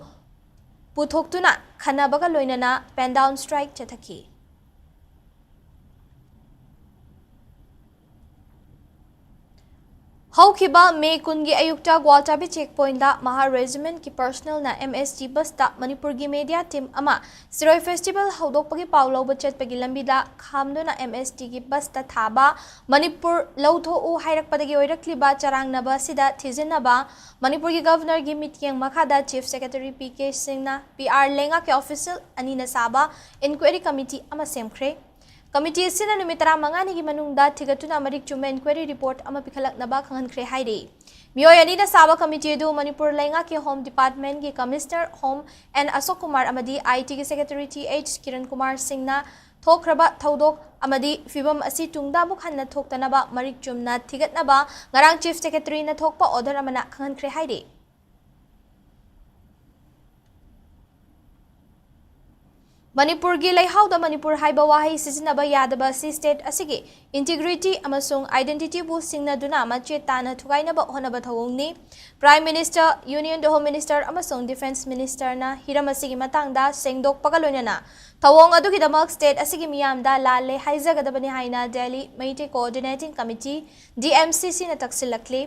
ꯄꯨꯊꯣꯛꯇꯨꯅ ꯈꯟꯅꯕꯒ ꯂꯣꯏꯅꯅ ꯄꯦꯟ ꯗꯥꯎꯟ ꯁ꯭ꯇ꯭ꯔꯥꯏꯛ ꯆꯠꯊꯈꯤ꯫ ꯍꯧꯈꯤꯕ ꯃꯦ ꯀꯨꯟꯒꯤ ꯑꯌꯨꯛꯇ ꯒ꯭ꯋꯥꯜꯆꯥꯕꯤ ꯆꯦꯛ ꯄꯣꯏꯟꯗ ꯃꯍꯥ ꯔꯦꯖꯤꯃꯦꯟꯠꯀꯤ ꯄꯔꯁꯅꯦꯜꯅ ꯑꯦꯝ ꯑꯦꯁ ꯇꯤ ꯕꯁꯇ ꯃꯅꯤꯄꯨꯔꯒꯤ ꯃꯦꯗꯤꯌꯥ ꯇꯤꯝ ꯑꯃ ꯁꯤꯔꯣꯏ ꯐꯦꯁꯇꯤꯚꯦꯜ ꯍꯧꯗꯣꯛꯄꯒꯤ ꯄꯥꯎ ꯂꯧꯕ ꯆꯠꯄꯒꯤ ꯂꯝꯕꯤꯗ ꯈꯥꯝꯗꯨꯅ ꯑꯦꯝ ꯑꯦꯁ ꯇꯤꯒꯤ ꯕꯁꯇ ꯊꯥꯕ ꯃꯅꯤꯄꯨꯔ ꯂꯧꯊꯣꯛꯎ ꯍꯥꯏꯔꯛꯄꯗꯒꯤ ꯑꯣꯏꯔꯛꯂꯤꯕ ꯆꯔꯥꯡꯅꯕ ꯑꯁꯤꯗ ꯊꯤꯖꯤꯟꯅꯕ ꯃꯅꯤꯄꯨꯔꯒꯤ ꯒꯚꯔꯅꯔꯒꯤ ꯃꯤꯠꯌꯦꯡ ꯃꯈꯥꯗ ꯆꯤꯐ ꯁꯦꯀ꯭ꯔꯦꯇꯔꯤ ꯄꯤ ꯀꯦ ꯁꯤꯡꯅ ꯄꯤ ꯑꯥꯔ ꯂꯩꯉꯥꯛꯀꯤ ꯑꯣꯐꯤꯁꯤꯌꯦꯜ ꯑꯅꯤꯅ ꯁꯥꯕ ꯏꯟꯀ꯭ꯋꯥꯏꯔꯤ ꯀꯃꯤꯇꯤ ꯑꯃ ꯁꯦꯝꯈ꯭ꯔꯦ꯫ ꯀꯃꯤꯇꯤ ꯑꯁꯤꯅ ꯅꯨꯃꯤꯠ ꯇꯔꯥꯃꯉꯥꯅꯤꯒꯤ ꯃꯅꯨꯡꯗ ꯊꯤꯒꯠꯇꯨꯅ ꯃꯔꯤꯛ ꯆꯨꯝꯕ ꯏꯟꯀ꯭ꯋꯥꯏꯔꯤ ꯔꯤꯄꯣꯔꯠ ꯑꯃ ꯄꯤꯈꯠꯂꯛꯅꯕ ꯈꯪꯍꯟꯈ꯭ꯔꯦ ꯍꯥꯏꯔꯤ꯫ ꯃꯤꯑꯣꯏ ꯑꯅꯤꯅ ꯁꯥꯕ ꯀꯃꯤꯇꯤ ꯑꯗꯨ ꯃꯅꯤꯄꯨꯔ ꯂꯩꯉꯥꯛꯀꯤ ꯍꯣꯝ ꯗꯤꯄꯥꯔꯠꯃꯦꯟꯠꯀꯤ ꯀꯃꯤꯁꯅꯔ ꯍꯣꯝ ꯑꯦꯟ ꯑꯁꯣꯛ ꯀꯨꯃꯥꯔ ꯑꯃꯗꯤ ꯑꯥꯏ ꯇꯤꯒꯤ secretary T H Kiran Kumar ꯁꯤꯡꯅ ꯊꯣꯛꯈ꯭ꯔꯕ ꯊꯧꯗꯣꯛ ꯑꯃꯗꯤ ꯐꯤꯕꯝ ꯑꯁꯤ ꯇꯨꯡꯗ ꯑꯃꯨꯛ ꯍꯟꯅ ꯊꯣꯛꯇꯅꯕ ꯃꯔꯤꯛ ꯆꯨꯝꯅ ꯊꯤꯒꯠꯅꯕ ꯉꯔꯥꯡ ꯆꯤꯐ ꯁꯦꯀ꯭ꯔꯦꯇꯔꯤꯅ ꯊꯣꯛꯄ ꯑꯣꯔꯗꯔ ꯑꯃꯅ ꯈꯪꯍꯟꯈ꯭ꯔꯦ ꯍꯥꯏꯔꯤ꯫ ꯃꯅꯤꯄꯨꯔꯒꯤ ꯂꯩꯍꯥꯎꯗ ꯃꯅꯤꯄꯨꯔ ꯍꯥꯏꯕ ꯋꯥꯍꯩ ꯁꯤꯖꯤꯟꯅꯕ ꯌꯥꯗꯕ ꯑꯁꯤ state ꯑꯁꯤꯒꯤ integrity ꯑꯃꯁꯨꯡ identityꯕꯨ ꯁꯤꯡꯅꯗꯨꯅ ꯃꯆꯦꯠ ꯇꯥꯅ ꯊꯨꯒꯥꯏꯅꯕ ꯍꯣꯠꯅꯕ ꯊꯧꯑꯣꯡꯅꯤ꯫ Prime Minister, Union Home Minister ꯑꯃꯁꯨꯡ Defence Ministerꯅ ꯍꯤꯔꯝ ꯑꯁꯤꯒꯤ ꯃꯇꯥꯡꯗ ꯁꯦꯡꯗꯣꯛꯄꯒ ꯂꯣꯏꯅꯅ ꯊꯧꯑꯣꯡ ꯑꯗꯨꯒꯤꯗꯃꯛ state ꯑꯁꯤꯒꯤ ꯃꯤꯌꯥꯝꯗ ꯂꯥꯜꯂꯦ ꯍꯥꯏꯖꯒꯗꯕꯅꯤ ꯍꯥꯏꯅ Delhi Meitei Coordinating Committee, DMCCꯅ ꯇꯛꯁꯤꯜꯂꯛꯂꯤ꯫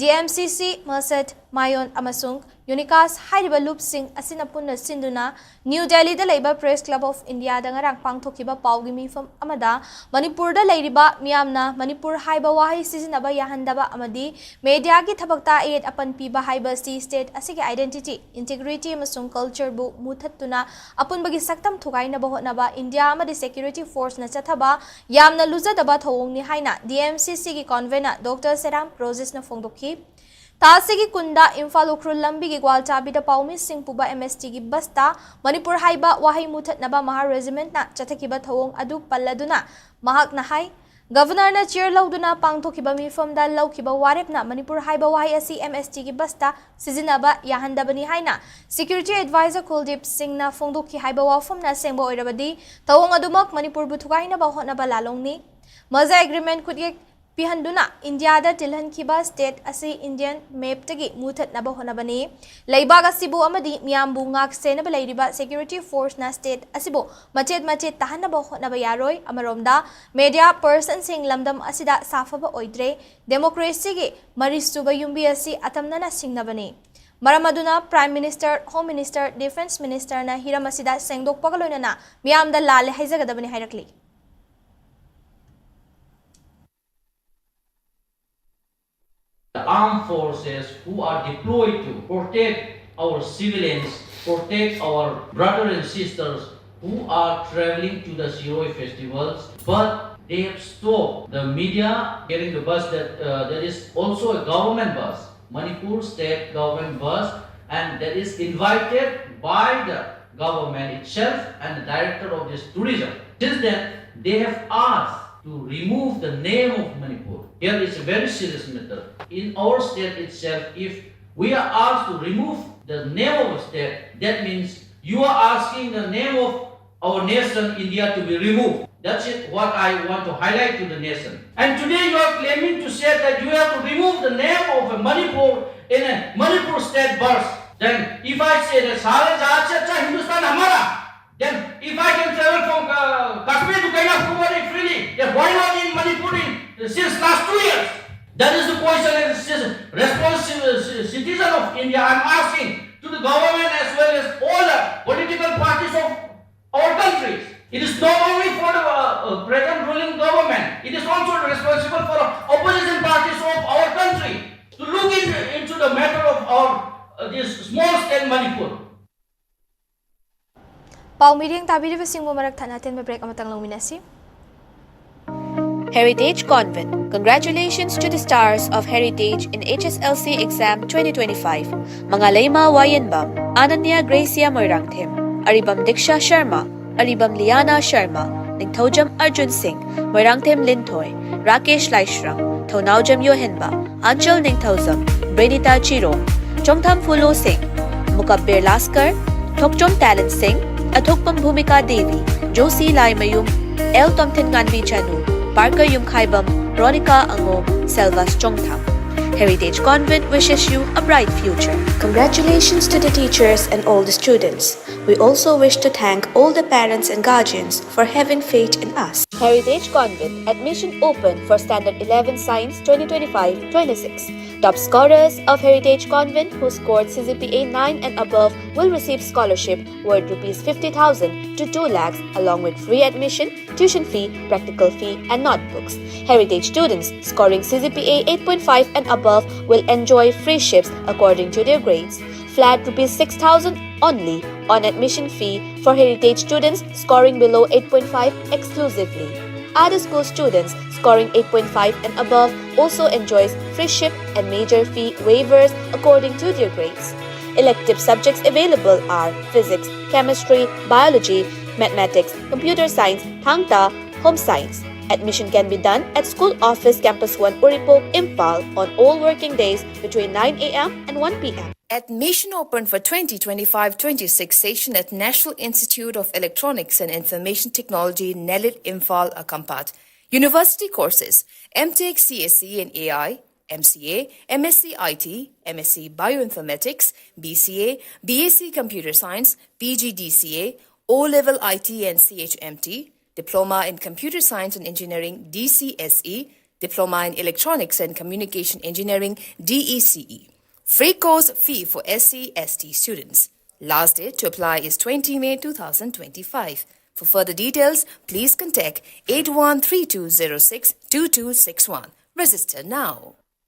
DMCC, must, ꯃꯥꯌꯣꯟ ꯑꯃꯁꯨꯡ ꯌꯨꯅꯤꯀꯥꯁ ꯍꯥꯏꯔꯤꯕ ꯂꯨꯞꯁꯤꯡ ꯑꯁꯤꯅ ꯄꯨꯟꯅ ꯁꯤꯟꯗꯨꯅ ꯅ꯭ꯌꯨ ꯗꯦꯜꯂꯤꯗ ꯂꯩꯕ Press Club of Indiaꯗ ꯉꯔꯥꯡ ꯄꯥꯡꯊꯣꯛꯈꯤꯕ ꯄꯥꯎꯒꯤ ꯃꯤꯐꯝ ꯑꯃꯗ ꯃꯅꯤꯄꯨꯔꯗ ꯂꯩꯔꯤꯕ ꯃꯤꯌꯥꯝꯅ ꯃꯅꯤꯄꯨꯔ ꯍꯥꯏꯕ ꯋꯥꯍꯩ ꯁꯤꯖꯤꯟꯅꯕ ꯌꯥꯍꯟꯗꯕ ꯑꯃꯗꯤ mediaꯒꯤ ꯊꯕꯛꯇ ꯑꯌꯦꯠ ꯑꯄꯟ ꯄꯤꯕ ꯍꯥꯏꯕ ꯑꯁꯤ state ꯑꯁꯤꯒꯤ identity, integrity ꯑꯃꯁꯨꯡ cultureꯕꯨ ꯃꯨꯊꯠꯇꯨꯅ ꯑꯄꯨꯟꯕꯒꯤ ꯁꯛꯇꯝ ꯊꯨꯒꯥꯏꯅꯕ ꯍꯣꯠꯅꯕ India ꯑꯃꯗꯤ security forceꯅ ꯆꯠꯊꯕ ꯌꯥꯝꯅ ꯂꯨꯖꯗꯕ ꯊꯧꯑꯣꯡꯅꯤ ꯍꯥꯏꯅ DMCCꯒꯤ convener Doctor ꯁꯦꯔꯥꯝ ꯔꯣꯖꯦꯁꯅ ꯐꯣꯡꯗꯣꯛꯈꯤ꯫ ꯊꯥ ꯑꯁꯤꯒꯤ ꯀꯨꯟꯗ ꯏꯝꯐꯥꯜ ꯎꯈ꯭ꯔꯨꯜ ꯂꯝꯕꯤꯒꯤ ꯒ꯭ꯋꯥꯜꯆꯥꯕꯤꯗ ꯄꯥꯎꯃꯤꯁꯤꯡ ꯄꯨꯕ MSTꯒꯤ busꯇ ꯃꯅꯤꯄꯨꯔ ꯍꯥꯏꯕ ꯋꯥꯍꯩ ꯃꯨꯊꯠꯅꯕ ꯃꯍꯥ regimentꯅ ꯆꯠꯊꯈꯤꯕ ꯊꯧꯑꯣꯡ ꯑꯗꯨ ꯄꯜꯂꯗꯨꯅ ꯃꯍꯥꯛꯅ ꯍꯥꯏ, Governorꯅ chair ꯂꯧꯗꯨꯅ ꯄꯥꯡꯊꯣꯛꯈꯤꯕ ꯃꯤꯐꯝꯗ ꯂꯧꯈꯤꯕ ꯋꯥꯔꯦꯞꯅ ꯃꯅꯤꯄꯨꯔ ꯍꯥꯏꯕ ꯋꯥꯍꯩ ꯑꯁꯤ MSTꯒꯤ busꯇ ꯁꯤꯖꯤꯟꯅꯕ ꯌꯥꯍꯟꯗꯕꯅꯤ ꯍꯥꯏꯅ Security Advisor ꯀꯨꯜꯗꯤꯞ ꯁꯤꯡꯅ ꯐꯣꯡꯗꯣꯛꯈꯤ ꯍꯥꯏꯕ ꯋꯥꯐꯝꯅ ꯑꯁꯦꯡꯕ ꯑꯣꯏꯔꯕꯗꯤ ꯊꯧꯑꯣꯡ ꯑꯗꯨꯃꯛ ꯃꯅꯤꯄꯨꯔꯕꯨ ꯊꯨꯒꯥꯏꯅꯕ ꯍꯣꯠꯅꯕ ꯂꯥꯂꯣꯡꯅꯤ꯫ ꯃꯖꯥ agreement ꯈꯨꯠꯌꯦꯛ ꯄꯤꯍꯟꯗꯨꯅ ꯏꯟꯗꯤꯌꯥꯗ ꯇꯤꯜꯍꯟꯈꯤꯕ state ꯑꯁꯤ Indian mapꯇꯒꯤ ꯃꯨꯊꯠꯅꯕ ꯍꯣꯠꯅꯕꯅꯤ꯫ ꯂꯩꯕꯥꯛ ꯑꯁꯤꯕꯨ ꯑꯃꯗꯤ ꯃꯤꯌꯥꯝꯕꯨ ꯉꯥꯛ ꯁꯦꯟꯅꯕ ꯂꯩꯔꯤꯕ security forceꯅ state ꯑꯁꯤꯕꯨ ꯃꯆꯦꯠ ꯃꯆꯦꯠ ꯇꯥꯍꯟꯅꯕ ꯍꯣꯠꯅꯕ ꯌꯥꯔꯣꯏ꯫ ꯑꯃꯔꯣꯝꯗ media personꯁꯤꯡ ꯂꯝꯗꯝ ꯑꯁꯤꯗ ꯁꯥꯐꯕ ꯑꯣꯏꯗ꯭ꯔꯦ꯫ Democracyꯒꯤ ꯃꯔꯤꯁꯨꯕ ꯌꯨꯝꯕꯤ ꯑꯁꯤ ꯑꯇꯝꯅꯅ ꯁꯤꯡꯅꯕꯅꯤ꯫ ꯃꯔꯝ ꯑꯗꯨꯅ Prime Minister, Home Minister, Defence Ministerꯅ ꯍꯤꯔꯝ ꯑꯁꯤꯗ ꯁꯦꯡꯗꯣꯛꯄꯒ ꯂꯣꯏꯅꯅ ꯃꯤꯌꯥꯝꯗ ꯂꯥꯜꯂꯦ ꯍꯥꯏꯖꯒꯗꯕꯅꯤ ꯍꯥꯏꯔꯛꯂꯤ꯫ The armed forces who are deployed to protect our civilians, protect our brothers and sisters who are traveling to the Shirui festivals, but they have stopped the media carrying the bus that, uh, that is also a government bus, Manipur state government bus, and that is invited by the government itself and the director of this tourism. Since then, they have asked to remove the name of Manipur. Here is a very serious matter. In our state itself, if we are asked to remove the name of a state, that means you are asking the name of our nation India to be removed. That's it, what I want to highlight to the nation. And today you are claiming to say that you have to remove the name of a Manipur in a Manipur state verse. Then if I say that सारा जहाज से अच्छा हिंदुस्तान हमारा, then if I can travel from uh, Kashmir to Kanyakumari freely, then why not in Manipur in, since last two years? That is the question as a responsible citizen of India I'm asking to the government as well as all the political parties of our countries. It is not only for the uh, uh, present ruling government, it is also responsible for opposition parties of our country to look in, into the matter of our uh, this small state Manipur. ꯄꯥꯎ ꯃꯤꯔꯦꯡ ꯇꯥꯕꯤꯔꯤꯕꯁꯤꯡꯕꯨ ꯃꯔꯛ ꯊꯠꯅ ꯑꯇꯦꯟꯕ break ꯑꯃꯇꯪ ꯂꯧꯃꯤꯟꯅꯁꯤ꯫ Heritage Convent. Congratulations to the stars of Heritage in H S L C exam twenty twenty-five. Mangaleima Wayenbam, Ananya Gracia Moirangthem, Aribam Diksha Sharma, Aribam Liana Sharma, Ningthaujam Arjun Singh, Moirangthem Linthoi, Rakesh Laishrang, Thounaujam Yohenba, Anchal Ningthaujam, Benita Chirong, Chongtham Fulo Singh, Mukabir Laskar, Thokchom Talent Singh, Athokpam Bhumika Devi, Josie Laimayum, L Tomthin Nganbi Chanu, Parker Yumkhaibam, Ronika Angom, Selvas Chongtham. Heritage Convent wishes you a bright future. Congratulations to the teachers and all the students. We also wish to thank all the parents and guardians for having faith in us. Heritage Convent, admission open for Standard eleven Science twenty twenty-five twenty-six. Top scorers of Heritage Convent who scored C G P A nine and above will receive scholarship worth rupees fifty thousand to two lakhs, along with free admission, tuition fee, practical fee, and notebooks. Heritage students scoring C G P A eight point five and above will enjoy free ships according to their grades. Flat rupees six thousand only on admission fee for Heritage students scoring below eight point five exclusively. Other school students scoring eight point five and above also enjoys free ship and major fee waivers according to their grades. Elective subjects available are physics, chemistry, biology, mathematics, computer science, thangta, home science. Admission can be done at School Office Campus one Uripok, Imphal on all working days between nine a.m. and one p.m. Admission open for twenty twenty-five twenty-six session at National Institute of Electronics and Information Technology, NELIT, Imphal, Akampat. University courses: M Tech C S E in A I, M C A, M S C I T, M S C Bioinformatics, B C A, B S C Computer Science, P G D C A, O-level I T and C H M T, Diploma in Computer Science and Engineering, D C S E, Diploma in Electronics and Communication Engineering, D E C E. Free course fee for S C S T students. Last date to apply is twenty May two thousand twenty-five. For further details, please contact eight one three two zero six two two six one. Register now.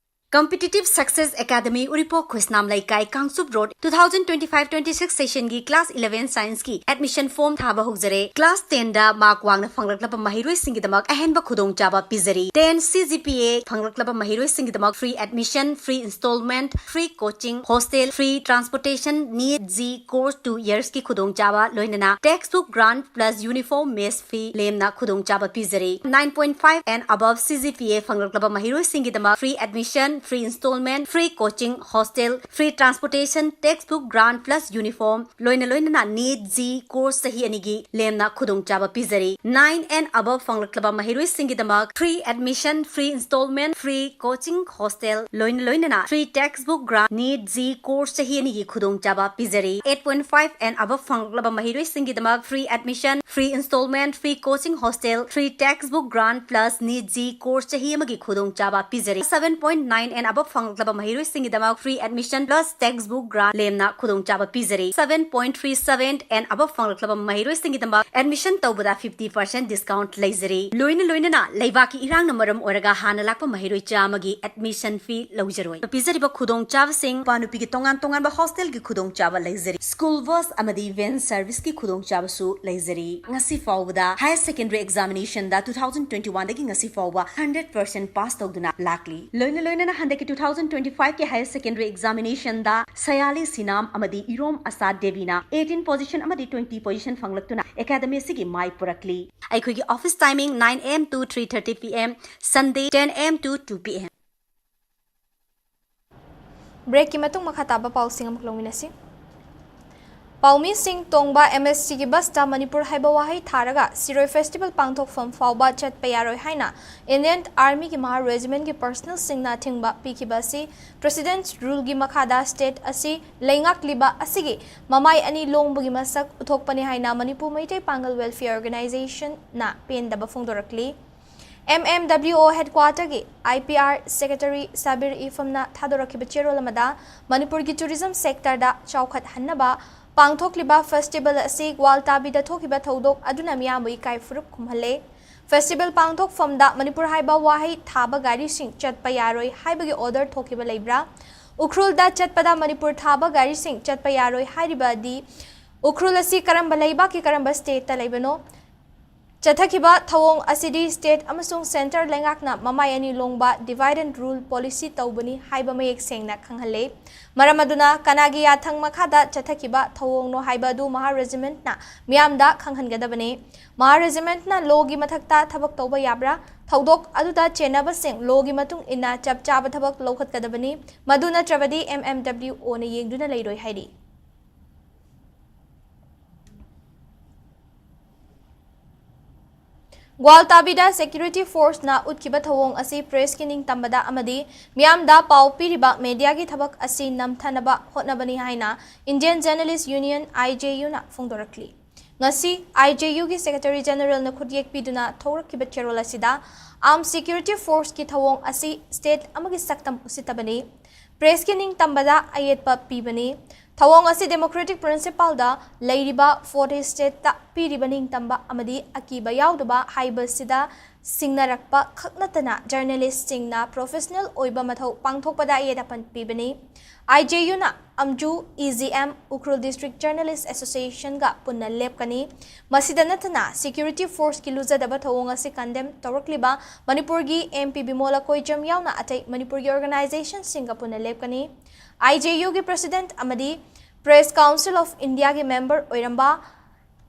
Competitive Success Academy, Uripok, Khusnam Leikai, Kangsup Road, two thousand twenty-five twenty-six session gi class eleven science gi admission form ꯊꯥꯕ ꯍꯧꯖꯔꯦ꯫ Class ten ꯗ mark ꯋꯥꯡꯅ ꯐꯪꯂꯛꯂꯕ ꯃꯍꯩꯔꯣꯏꯁꯤꯡꯒꯤꯗꯃꯛ ꯑꯍꯦꯟꯕ ꯈꯨꯗꯣꯡꯆꯥꯕ ꯄꯤꯖꯔꯤ꯫ Ten C G P A ꯐꯪꯂꯛꯂꯕ ꯃꯍꯩꯔꯣꯏꯁꯤꯡꯒꯤꯗꯃꯛ free admission, free installment, free coaching, hostel, free transportation, NEET J E E course two years ꯀꯤ ꯈꯨꯗꯣꯡꯆꯥꯕ, ꯂꯣꯏꯅꯅ textbook grant plus uniform mess fee ꯂꯦꯝꯅ ꯈꯨꯗꯣꯡꯆꯥꯕ ꯄꯤꯖꯔꯤ꯫ Nine point five and above C G P A ꯐꯪꯂꯛꯂꯕ ꯃꯍꯩꯔꯣꯏꯁꯤꯡꯒꯤꯗꯃꯛ free admission, free installment, free coaching, hostel, free transportation, textbook grant plus uniform, ꯂꯣꯏꯅ ꯂꯣꯏꯅꯅ NEET J E E course ꯆꯍꯤ ꯑꯅꯤꯒꯤ ꯂꯦꯝꯅ ꯈꯨꯗꯣꯡꯆꯥꯕ ꯄꯤꯖꯔꯤ꯫ Nine and above ꯐꯪꯂꯛꯂꯕ ꯃꯍꯩꯔꯣꯏꯁꯤꯡꯒꯤꯗꯃꯛ free admission, free installment, free coaching, hostel, ꯂꯣꯏꯅ ꯂꯣꯏꯅꯅ free textbook grant, NEET J E E course ꯆꯍꯤ ꯑꯅꯤꯒꯤ ꯈꯨꯗꯣꯡꯆꯥꯕ ꯄꯤꯖꯔꯤ꯫ Eight point five and above ꯐꯪꯂꯛꯂꯕ ꯃꯍꯩꯔꯣꯏꯁꯤꯡꯒꯤꯗꯃꯛ free admission, free installment, free coaching, hostel, free textbook grant plus NEET J E E course ꯆꯍꯤ ꯑꯃꯒꯤ ꯈꯨꯗꯣꯡꯆꯥꯕ ꯄꯤꯖꯔꯤ꯫ Seven point nine and above ꯐꯪꯂꯛꯂꯕ ꯃꯍꯩꯔꯣꯏꯁꯤꯡꯒꯤꯗꯃꯛ free admission plus textbook grant ꯂꯦꯝꯅ ꯈꯨꯗꯣꯡꯆꯥꯕ ꯄꯤꯖꯔꯤ꯫ Seven point three seven and above ꯐꯪꯂꯛꯂꯕ ꯃꯍꯩꯔꯣꯏꯁꯤꯡꯒꯤꯗꯃꯛ admission ꯇꯧꯕꯗ fifty percent discount ꯂꯩꯖꯔꯤ꯫ ꯂꯣꯏꯅ ꯂꯣꯏꯅꯅ ꯂꯩꯕꯥꯛꯀꯤ ꯏꯔꯥꯡꯅ ꯃꯔꯝ ꯑꯣꯏꯔꯒ ꯍꯥꯟꯅ ꯂꯥꯛꯄ ꯃꯍꯩꯔꯣꯏ ꯆꯥꯝꯃꯒꯤ admission fee ꯂꯧꯖꯔꯣꯏ꯫ ꯄꯤꯖꯔꯤꯕ ꯈꯨꯗꯣꯡꯆꯥꯕꯁꯤꯡ: ꯅꯨꯄꯥ ꯅꯨꯄꯤꯒꯤ ꯇꯣꯉꯥꯟ ꯇꯣꯉꯥꯟꯕ hostel ꯒꯤ ꯈꯨꯗꯣꯡꯆꯥꯕ ꯂꯩꯖꯔꯤ꯫ School bus ꯑꯃꯗꯤ van service ꯀꯤ ꯈꯨꯗꯣꯡꯆꯥꯕꯁꯨ ꯂꯩꯖꯔꯤ꯫ ꯉꯁꯤ ꯐꯥꯎꯕꯗ higher secondary examination ꯗ two thousand twenty-one ꯗꯒꯤ ꯉꯁꯤ ꯐꯥꯎꯕ hundred percent pass ꯇꯧꯗꯨꯅ ꯂꯥꯛꯂꯤ꯫ ꯂꯣꯏꯅ ꯂꯣꯏꯅꯅ ꯍꯟꯗꯛꯀꯤ two thousand twenty-five ꯀꯤ higher secondary examination ꯗ ꯁꯌꯥꯂꯤ ꯁꯤꯅꯥꯝ ꯑꯃꯗꯤ ꯏꯔꯣꯝ ꯑꯁꯥ ꯗꯦꯕꯤꯅ eighteen position ꯑꯃꯗꯤ twenty position ꯐꯪꯂꯛꯇꯨꯅ academy ꯑꯁꯤꯒꯤ ꯃꯥꯏ ꯄꯨꯔꯛꯂꯤ꯫ ꯑꯩꯈꯣꯏꯒꯤ office timing nine A M to three thirty P M, Sunday ten A M to two P M꯫ Breakꯀꯤ ꯃꯇꯨꯡ ꯃꯈꯥ ꯇꯥꯕ ꯄꯥꯎꯁꯤꯡ ꯑꯃꯨꯛ ꯂꯧꯃꯤꯟꯅꯁꯤ꯫ ꯄꯥꯎꯃꯤꯁꯤꯡ ꯇꯣꯡꯕ MSTꯒꯤ busꯇ ꯃꯅꯤꯄꯨꯔ ꯍꯥꯏꯕ ꯋꯥꯍꯩ ꯊꯥꯔꯒ ꯁꯤꯔꯣꯏ festival ꯄꯥꯡꯊꯣꯛꯐꯝ ꯐꯥꯎꯕ ꯆꯠꯄ ꯌꯥꯔꯣꯏ ꯍꯥꯏꯅ Indian Armyꯒꯤ ꯃꯍꯥ regimentꯀꯤ personnelꯁꯤꯡꯅ ꯑꯊꯤꯡꯕ ꯄꯤꯈꯤꯕ ꯑꯁꯤ President's ruleꯒꯤ ꯃꯈꯥꯗ state ꯑꯁꯤ ꯂꯩꯉꯥꯛꯂꯤꯕ ꯑꯁꯤꯒꯤ ꯃꯃꯥꯏ ꯑꯅꯤ ꯂꯣꯡꯕꯒꯤ ꯃꯁꯛ ꯎꯠꯊꯣꯛꯄꯅꯤ ꯍꯥꯏꯅ ꯃꯅꯤꯄꯨꯔ ꯃꯩꯇꯩ ꯄꯥꯉꯜ welfare organizationꯅ ꯄꯦꯟꯗꯕ ꯐꯣꯡꯗꯣꯔꯛꯂꯤ꯫ MMWO headquarterꯒꯤ IPR secretary ꯁꯥꯕꯤꯔ ꯏꯐꯝꯅ ꯊꯥꯗꯣꯔꯛꯈꯤꯕ ꯆꯦꯔꯣꯜ ꯑꯃꯗ ꯃꯅꯤꯄꯨꯔꯒꯤ tourism sectorꯗ ꯆꯥꯎꯈꯠꯍꯟꯅꯕ ꯄꯥꯡꯊꯣꯛꯂꯤꯕ festival ꯑꯁꯤ ꯒ꯭ꯋꯥꯜꯇꯥꯕꯤꯗ ꯊꯣꯛꯈꯤꯕ ꯊꯧꯗꯣꯛ ꯑꯗꯨꯅ ꯃꯤꯌꯥꯝꯕꯨ ꯏꯀꯥꯏ ꯐꯨꯔꯨꯞ ꯈꯨꯝꯍꯜꯂꯦ꯫ Festival ꯄꯥꯡꯊꯣꯛꯐꯝꯗ ꯃꯅꯤꯄꯨꯔ ꯍꯥꯏꯕ ꯋꯥꯍꯩ ꯊꯥꯕ ꯒꯥꯔꯤꯁꯤꯡ ꯆꯠꯄ ꯌꯥꯔꯣꯏ ꯍꯥꯏꯕꯒꯤ order ꯊꯣꯛꯈꯤꯕ ꯂꯩꯕ꯭ꯔꯥ? ꯎꯈ꯭ꯔꯨꯜꯗ ꯆꯠꯄꯗ ꯃꯅꯤꯄꯨꯔ ꯊꯥꯕ ꯒꯥꯔꯤꯁꯤꯡ ꯆꯠꯄ ꯌꯥꯔꯣꯏ ꯍꯥꯏꯔꯤꯕꯗꯤ ꯎꯈ꯭ꯔꯨꯜ ꯑꯁꯤ ꯀꯔꯝꯕ ꯂꯩꯕꯥꯛꯀꯤ ꯀꯔꯝꯕ stateꯇ ꯂꯩꯕꯅꯣ? ꯆꯠꯊꯈꯤꯕ ꯊꯧꯑꯣꯡ ꯑꯁꯤꯗꯤ state ꯑꯃꯁꯨꯡ centre ꯂꯩꯉꯥꯛꯅ ꯃꯃꯥꯏ ꯑꯅꯤ ꯂꯣꯡꯕ divide and rule policy ꯇꯧꯕꯅꯤ ꯍꯥꯏꯕ ꯃꯌꯦꯛ ꯁꯦꯡꯅ ꯈꯪꯍꯜꯂꯦ꯫ ꯃꯔꯝ ꯑꯗꯨꯅ ꯀꯅꯥꯒꯤ ꯌꯥꯊꯪ ꯃꯈꯥꯗ ꯆꯠꯊꯈꯤꯕ ꯊꯧꯑꯣꯡꯅꯣ ꯍꯥꯏꯕ ꯑꯗꯨ ꯃꯍꯥ regimentꯅ ꯃꯤꯌꯥꯝꯗ ꯈꯪꯍꯟꯒꯗꯕꯅꯤ꯫ ꯃꯍꯥ regimentꯅ lawꯒꯤ ꯃꯊꯛꯇ ꯊꯕꯛ ꯇꯧꯕ ꯌꯥꯕ꯭ꯔꯥ? ꯊꯧꯗꯣꯛ ꯑꯗꯨꯗ ꯆꯦꯟꯅꯕꯁꯤꯡ lawꯒꯤ ꯃꯇꯨꯡ ꯏꯟꯅ ꯆꯞ ꯆꯥꯕ ꯊꯕꯛ ꯂꯧꯈꯠꯀꯗꯕꯅꯤ꯫ ꯃꯗꯨ ꯅꯠꯇ꯭ꯔꯕꯗꯤ MMWOꯅ ꯌꯦꯡꯗꯨꯅ ꯂꯩꯔꯣꯏ ꯍꯥꯏꯔꯤ꯫ ꯒ꯭ꯋꯥꯜꯇꯥꯕꯤꯗ security forceꯅ ꯎꯠꯈꯤꯕ ꯊꯧꯑꯣꯡ ꯑꯁꯤ pressꯀꯤ ꯅꯤꯡꯇꯝꯕꯗ ꯑꯃꯗꯤ ꯃꯤꯌꯥꯝꯗ ꯄꯥꯎ ꯄꯤꯔꯤꯕ mediaꯒꯤ ꯊꯕꯛ ꯑꯁꯤ ꯅꯝꯊꯅꯕ ꯍꯣꯠꯅꯕꯅꯤ ꯍꯥꯏꯅ Indian Journalist Union, IJUꯅ ꯐꯣꯡꯗꯣꯔꯛꯂꯤ꯫ ꯉꯁꯤ IJUꯒꯤ Secretary Generalꯅ ꯈꯨꯠꯌꯦꯛ ꯄꯤꯗꯨꯅ ꯊꯣꯛꯂꯛꯈꯤꯕ ꯆꯦꯔꯣꯜ ꯑꯁꯤꯗ armed security forceꯀꯤ ꯊꯧꯑꯣꯡ ꯑꯁꯤ state ꯑꯃꯒꯤ ꯁꯛꯇꯝ ꯎꯁꯤꯠꯇꯕꯅꯤ, pressꯀꯤ ꯅꯤꯡꯇꯝꯕꯗ ꯑꯌꯦꯠꯄ ꯄꯤꯕꯅꯤ꯫ ꯊꯧꯑꯣꯡ ꯑꯁꯤ democratic principleꯗ ꯂꯩꯔꯤꯕ forty stateꯇ ꯄꯤꯔꯤꯕ ꯅꯤꯡꯇꯝꯕ ꯑꯃꯗꯤ ꯑꯀꯤꯕ ꯌꯥꯎꯗꯕ ꯍꯥꯏꯕꯁꯤꯗ ꯁꯤꯡꯅꯔꯛꯄ ꯈꯛ ꯅꯠꯇꯅ journalistꯁꯤꯡꯅ professional ꯑꯣꯏꯕ ꯃꯊꯧ ꯄꯥꯡꯊꯣꯛꯄꯗ ꯑꯌꯦꯠ ꯑꯄꯟ ꯄꯤꯕꯅꯤ꯫ IJUꯅ AMJU, EJM, Ukhrul District Journalist Associationꯒ ꯄꯨꯟꯅ ꯂꯦꯞꯀꯅꯤ꯫ ꯃꯁꯤꯗ ꯅꯠꯇꯅ security forceꯀꯤ ꯂꯨꯖꯗꯕ ꯊꯧꯑꯣꯡ ꯑꯁꯤ condemn ꯇꯧꯔꯛꯂꯤꯕ ꯃꯅꯤꯄꯨꯔꯒꯤ MP ꯕꯤꯃꯣꯂ ꯀꯣꯏꯖꯝ ꯌꯥꯎꯅ ꯑꯇꯩ ꯃꯅꯤꯄꯨꯔꯒꯤ organizationꯁꯤꯡꯒ ꯄꯨꯟꯅ ꯂꯦꯞꯀꯅꯤ꯫ IJUꯒꯤ President ꯑꯃꯗꯤ Press Council of Indiaꯒꯤ member ꯑꯣꯏꯔꯝꯕ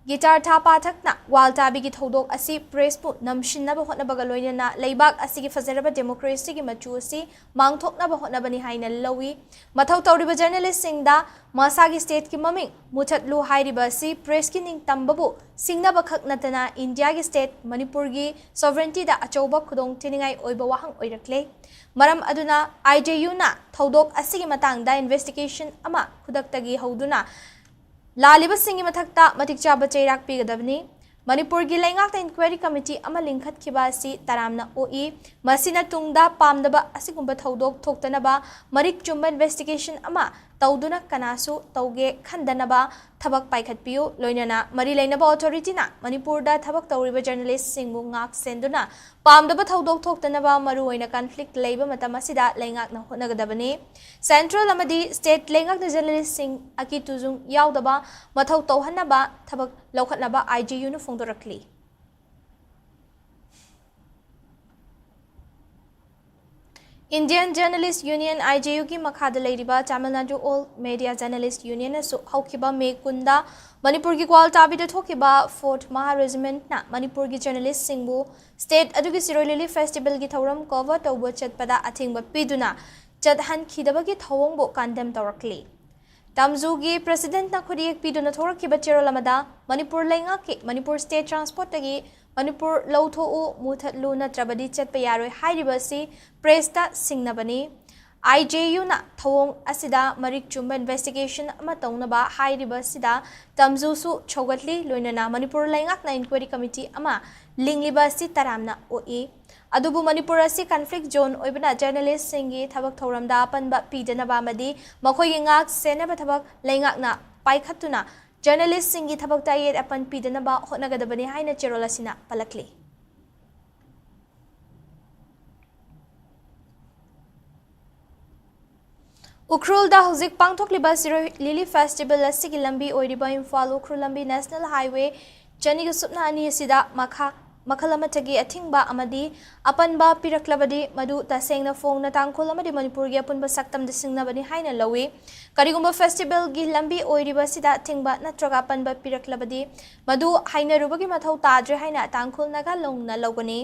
ꯒꯤꯇꯥꯔ ꯊꯥ ꯄꯥꯊꯛꯅ ꯋꯥꯜ ꯇꯥꯕꯤꯒꯤ ꯊꯧꯗꯣꯛ ꯑꯁꯤ ꯄ꯭ꯔꯦꯁꯄꯨ ꯅꯝꯁꯤꯟꯅꯕ ꯍꯣꯠꯅꯕꯒ ꯂꯣꯏꯅꯅ ꯂꯩꯕꯥꯛ ꯑꯁꯤꯒꯤ ꯐꯖꯔꯕ ꯗꯦꯃꯣꯀ꯭ꯔꯦꯁꯤꯒꯤ ꯃꯆꯨ ꯑꯁꯤ ꯃꯥꯡꯊꯣꯛꯅꯕ ꯍꯣꯠꯅꯕꯅꯤ ꯍꯥꯏꯅ ꯂꯧꯏ꯫ ꯃꯊꯧ ꯇꯧꯔꯤꯕ ꯖꯔꯅꯦꯂꯤꯁꯁꯤꯡꯗ ꯃꯁꯥꯒꯤ ꯁ꯭ꯇꯦꯠꯀꯤ ꯃꯃꯤꯡ ꯃꯨꯊꯠꯂꯨ ꯍꯥꯏꯔꯤꯕ ꯑꯁꯤ ꯄ꯭ꯔꯦꯁꯀꯤ ꯅꯤꯡꯇꯝꯕꯕꯨ ꯁꯤꯡꯅꯕ ꯈꯛ ꯅꯠꯇꯅ ꯏꯟꯗꯤꯌꯥꯒꯤ ꯁ꯭ꯇꯦꯠ ꯃꯅꯤꯄꯨꯔꯒꯤ ꯁꯣꯚꯔꯦꯟꯇꯤꯗ ꯑꯆꯧꯕ ꯈꯨꯗꯣꯡ ꯊꯤꯅꯤꯡꯉꯥꯏ ꯑꯣꯏꯕ ꯋꯥꯍꯪ ꯑꯣꯏꯔꯛꯂꯦ꯫ ꯃꯔꯝ ꯑꯗꯨꯅ ꯑꯥꯏ ꯖꯦ ꯌꯨꯅ ꯊꯧꯗꯣꯛ ꯑꯁꯤꯒꯤ ꯃꯇꯥꯡꯗ ꯏꯟꯚꯦꯁꯇꯤꯒꯦꯁꯟ ꯑꯃ ꯈꯨꯗꯛꯇꯒꯤ ꯍꯧꯗꯨꯅ ꯂꯥꯜꯂꯤꯕꯁꯤꯡꯒꯤ ꯃꯊꯛꯇ ꯃꯇꯤꯛ ꯆꯥꯕ ꯆꯩꯔꯥꯛ ꯄꯤꯒꯗꯕꯅꯤ꯫ ꯃꯅꯤꯄꯨꯔꯒꯤ ꯂꯩꯉꯥꯛꯅ ꯏꯟꯀ꯭ꯋꯥꯏꯔꯤ ꯀꯃꯤꯇꯤ ꯑꯃ ꯂꯤꯡꯈꯠꯈꯤꯕ ꯑꯁꯤ ꯇꯔꯥꯝꯅ ꯑꯣꯛꯏ꯫ ꯃꯁꯤꯅ ꯇꯨꯡꯗ ꯄꯥꯝꯗꯕ ꯑꯁꯤꯒꯨꯝꯕ ꯊꯧꯗꯣꯛ ꯊꯣꯛꯇꯅꯕ ꯃꯔꯤꯛ ꯆꯨꯝꯕ ꯏꯟꯚꯦꯁꯇꯤꯒꯦꯁꯟ ꯑꯃ ꯇꯧꯗꯨꯅ ꯀꯅꯥꯁꯨ ꯇꯧꯒꯦ ꯈꯟꯗꯅꯕ ꯊꯕꯛ ꯄꯥꯏꯈꯠꯄꯤꯌꯨ꯫ ꯂꯣꯏꯅꯅ ꯃꯔꯤ ꯂꯩꯅꯕ ꯑꯣꯊꯣꯔꯤꯇꯤꯅ ꯃꯅꯤꯄꯨꯔꯗ ꯊꯕꯛ ꯇꯧꯔꯤꯕ ꯖꯔꯅꯦꯂꯤꯁꯁꯤꯡꯕꯨ ꯉꯥꯛ ꯁꯦꯟꯗꯨꯅ ꯄꯥꯝꯗꯕ ꯊꯧꯗꯣꯛ ꯊꯣꯛꯇꯅꯕ ꯃꯔꯨꯑꯣꯏꯅ ꯀꯟꯐ꯭ꯂꯤꯛ ꯂꯩꯕ ꯃꯇꯝ ꯑꯁꯤꯗ ꯂꯩꯉꯥꯛꯅ ꯍꯣꯠꯅꯒꯗꯕꯅꯤ꯫ ꯁꯦꯟꯇ꯭ꯔꯦꯜ ꯑꯃꯗꯤ ꯁ꯭ꯇꯦꯠ ꯂꯩꯉꯥꯛꯅ ꯖꯔꯅꯦꯂꯤꯁꯁꯤꯡ ꯑꯀꯤ ꯇꯨꯖꯨꯡ ꯌꯥꯎꯗꯕ ꯃꯊꯧ ꯇꯧꯍꯟꯅꯕ ꯊꯕꯛ ꯂꯧꯈꯠꯅꯕ ꯑꯥꯏ J ꯌꯨꯅ ꯐꯣꯡꯗꯣꯔꯛꯂꯤ꯫ Indian Journalist Union, I J U ꯒꯤ ꯃꯈꯥꯗ ꯂꯩꯔꯤꯕ Tamil Nadu All Media Journalist Union ꯅꯁꯨ ꯍꯧꯈꯤꯕ ꯃꯦ ꯀꯨꯟꯗ ꯃꯅꯤꯄꯨꯔꯒꯤ ꯒ꯭ꯋꯥꯜꯇꯥꯕꯤꯗ ꯊꯣꯛꯈꯤꯕ Fourth Mahar Regiment ꯅ ꯃꯅꯤꯄꯨꯔꯒꯤ ꯖꯔꯅꯦꯂꯤꯁꯁꯤꯡꯕꯨ ꯁ꯭ꯇꯦꯠ ꯑꯗꯨꯒꯤ ꯁꯤꯔꯣꯏ ꯂꯤꯂꯤ ꯐꯦꯁꯇꯤꯚꯦꯜꯒꯤ ꯊꯧꯔꯝ ꯀꯣꯚꯔ ꯇꯧꯕ ꯆꯠꯄꯗ ꯑꯊꯤꯡꯕ ꯄꯤꯗꯨꯅ ꯆꯠꯍꯟꯈꯤꯗꯕꯒꯤ ꯊꯧꯑꯣꯡꯕꯨ ꯀꯟꯗꯦꯝ ꯇꯧꯔꯛꯂꯤ꯫ ꯇꯝꯖꯨꯒꯤ ꯄ꯭ꯔꯦꯁꯤꯗꯦꯟꯠꯅ ꯈꯨꯠꯌꯦꯛ ꯄꯤꯗꯨꯅ ꯊꯣꯔꯛꯈꯤꯕ ꯆꯦꯔꯣꯜ ꯑꯃꯗ ꯃꯅꯤꯄꯨꯔ ꯂꯩꯉꯥꯛꯀꯤ ꯃꯅꯤꯄꯨꯔ ꯁ꯭ꯇꯦꯠ ꯇ꯭ꯔꯥꯟꯁꯄꯣꯔꯠꯇꯒꯤ ꯃꯅꯤꯄꯨꯔ ꯂꯧꯊꯣꯛꯎ, ꯃꯨꯊꯠꯂꯨ ꯅꯠꯇ꯭ꯔꯕꯗꯤ ꯆꯠꯄ ꯌꯥꯔꯣꯏ ꯍꯥꯏꯔꯤꯕ ꯑꯁꯤ ꯄ꯭ꯔꯦꯁꯇ ꯁꯤꯡꯅꯕꯅꯤ꯫ ꯑꯥꯏ ꯖꯦ ꯌꯨꯅ ꯊꯧꯑꯣꯡ ꯑꯁꯤꯗ ꯃꯔꯤꯛ ꯆꯨꯝꯕ ꯏꯟꯚꯦꯁꯇꯤꯒꯦꯁꯟ ꯑꯃ ꯇꯧꯅꯕ ꯍꯥꯏꯔꯤꯕ ꯑꯁꯤꯗ ꯇꯝꯖꯨꯁꯨ ꯁꯧꯒꯠꯂꯤ, ꯂꯣꯏꯅꯅ ꯃꯅꯤꯄꯨꯔ ꯂꯩꯉꯥꯛꯅ ꯏꯟꯀ꯭ꯋꯥꯏꯔꯤ ꯀꯃꯤꯇꯤ ꯑꯃ ꯂꯤꯡꯂꯤꯕ ꯑꯁꯤ ꯇꯔꯥꯝꯅ ꯑꯣꯛꯏ꯫ ꯑꯗꯨꯕꯨ ꯃꯅꯤꯄꯨꯔ ꯑꯁꯤ ꯀꯟꯐ꯭ꯂꯤꯛ ꯖꯣꯟ ꯑꯣꯏꯕꯅ ꯖꯔꯅꯦꯂꯤꯁꯁꯤꯡꯒꯤ ꯊꯕꯛ ꯊꯧꯔꯝꯗ ꯑꯄꯟꯕ ꯄꯤꯗꯅꯕ ꯑꯃꯗꯤ ꯃꯈꯣꯏꯒꯤ ꯉꯥꯛ ꯁꯦꯟꯅꯕ ꯊꯕꯛ ꯂꯩꯉꯥꯛꯅ ꯄꯥꯏꯈꯠꯇꯨꯅ ꯖꯔꯅꯦꯂꯤꯁꯁꯤꯡꯒꯤ ꯊꯕꯛꯇ ꯑꯌꯦꯠ ꯑꯄꯟ ꯄꯤꯗꯅꯕ ꯍꯣꯠꯅꯒꯗꯕꯅꯤ ꯍꯥꯏꯅ ꯆꯦꯔꯣꯜ ꯑꯁꯤꯅ ꯄꯜꯂꯛꯂꯤ꯫ ꯎꯈ꯭ꯔꯨꯜꯗ ꯍꯧꯖꯤꯛ ꯄꯥꯡꯊꯣꯛꯂꯤꯕ ꯁꯤꯔꯣꯏ ꯂꯤꯂꯤ ꯐꯦꯁꯇꯤꯚꯦꯜ ꯑꯁꯤꯒꯤ ꯂꯝꯕꯤ ꯑꯣꯏꯔꯤꯕ ꯏꯝꯐꯥꯜ ꯎꯈ꯭ꯔꯨꯜ ꯂꯝꯕꯤ ꯅꯦꯁꯅꯦꯜ ꯍꯥꯏꯋꯦ ꯆꯅꯤꯒ ꯁꯨꯞꯅ ꯑꯅꯤ ꯑꯁꯤꯗ ꯃꯈꯥ ꯃꯈꯜ ꯑꯃꯠꯇꯒꯤ ꯑꯊꯤꯡꯕ ꯑꯃꯗꯤ ꯑꯄꯟꯕ ꯄꯤꯔꯛꯂꯕꯗꯤ, ꯃꯗꯨ ꯇꯁꯦꯡꯅ ꯐꯣꯡꯅ ꯇꯥꯡꯈꯨꯜ ꯑꯃꯗꯤ ꯃꯅꯤꯄꯨꯔꯒꯤ ꯑꯄꯨꯟꯕ ꯁꯛꯇꯝꯗ ꯁꯤꯡꯅꯕꯅꯤ ꯍꯥꯏꯅ ꯂꯧꯏ꯫ ꯀꯔꯤꯒꯨꯝꯕ ꯐꯦꯁꯇꯤꯚꯦꯜꯒꯤ ꯂꯝꯕꯤ ꯑꯣꯏꯔꯤꯕ ꯑꯁꯤꯗ ꯑꯊꯤꯡꯕ ꯅꯠꯇ꯭ꯔꯒ ꯑꯄꯟꯕ ꯄꯤꯔꯛꯂꯕꯗꯤ, ꯃꯗꯨ ꯍꯥꯏꯅꯔꯨꯕꯒꯤ ꯃꯊꯧ ꯇꯥꯗ꯭ꯔꯦ ꯍꯥꯏꯅ ꯇꯥꯡꯈꯨꯜ ꯅꯥꯒꯥ ꯂꯣꯡꯅ ꯂꯧꯒꯅꯤ꯫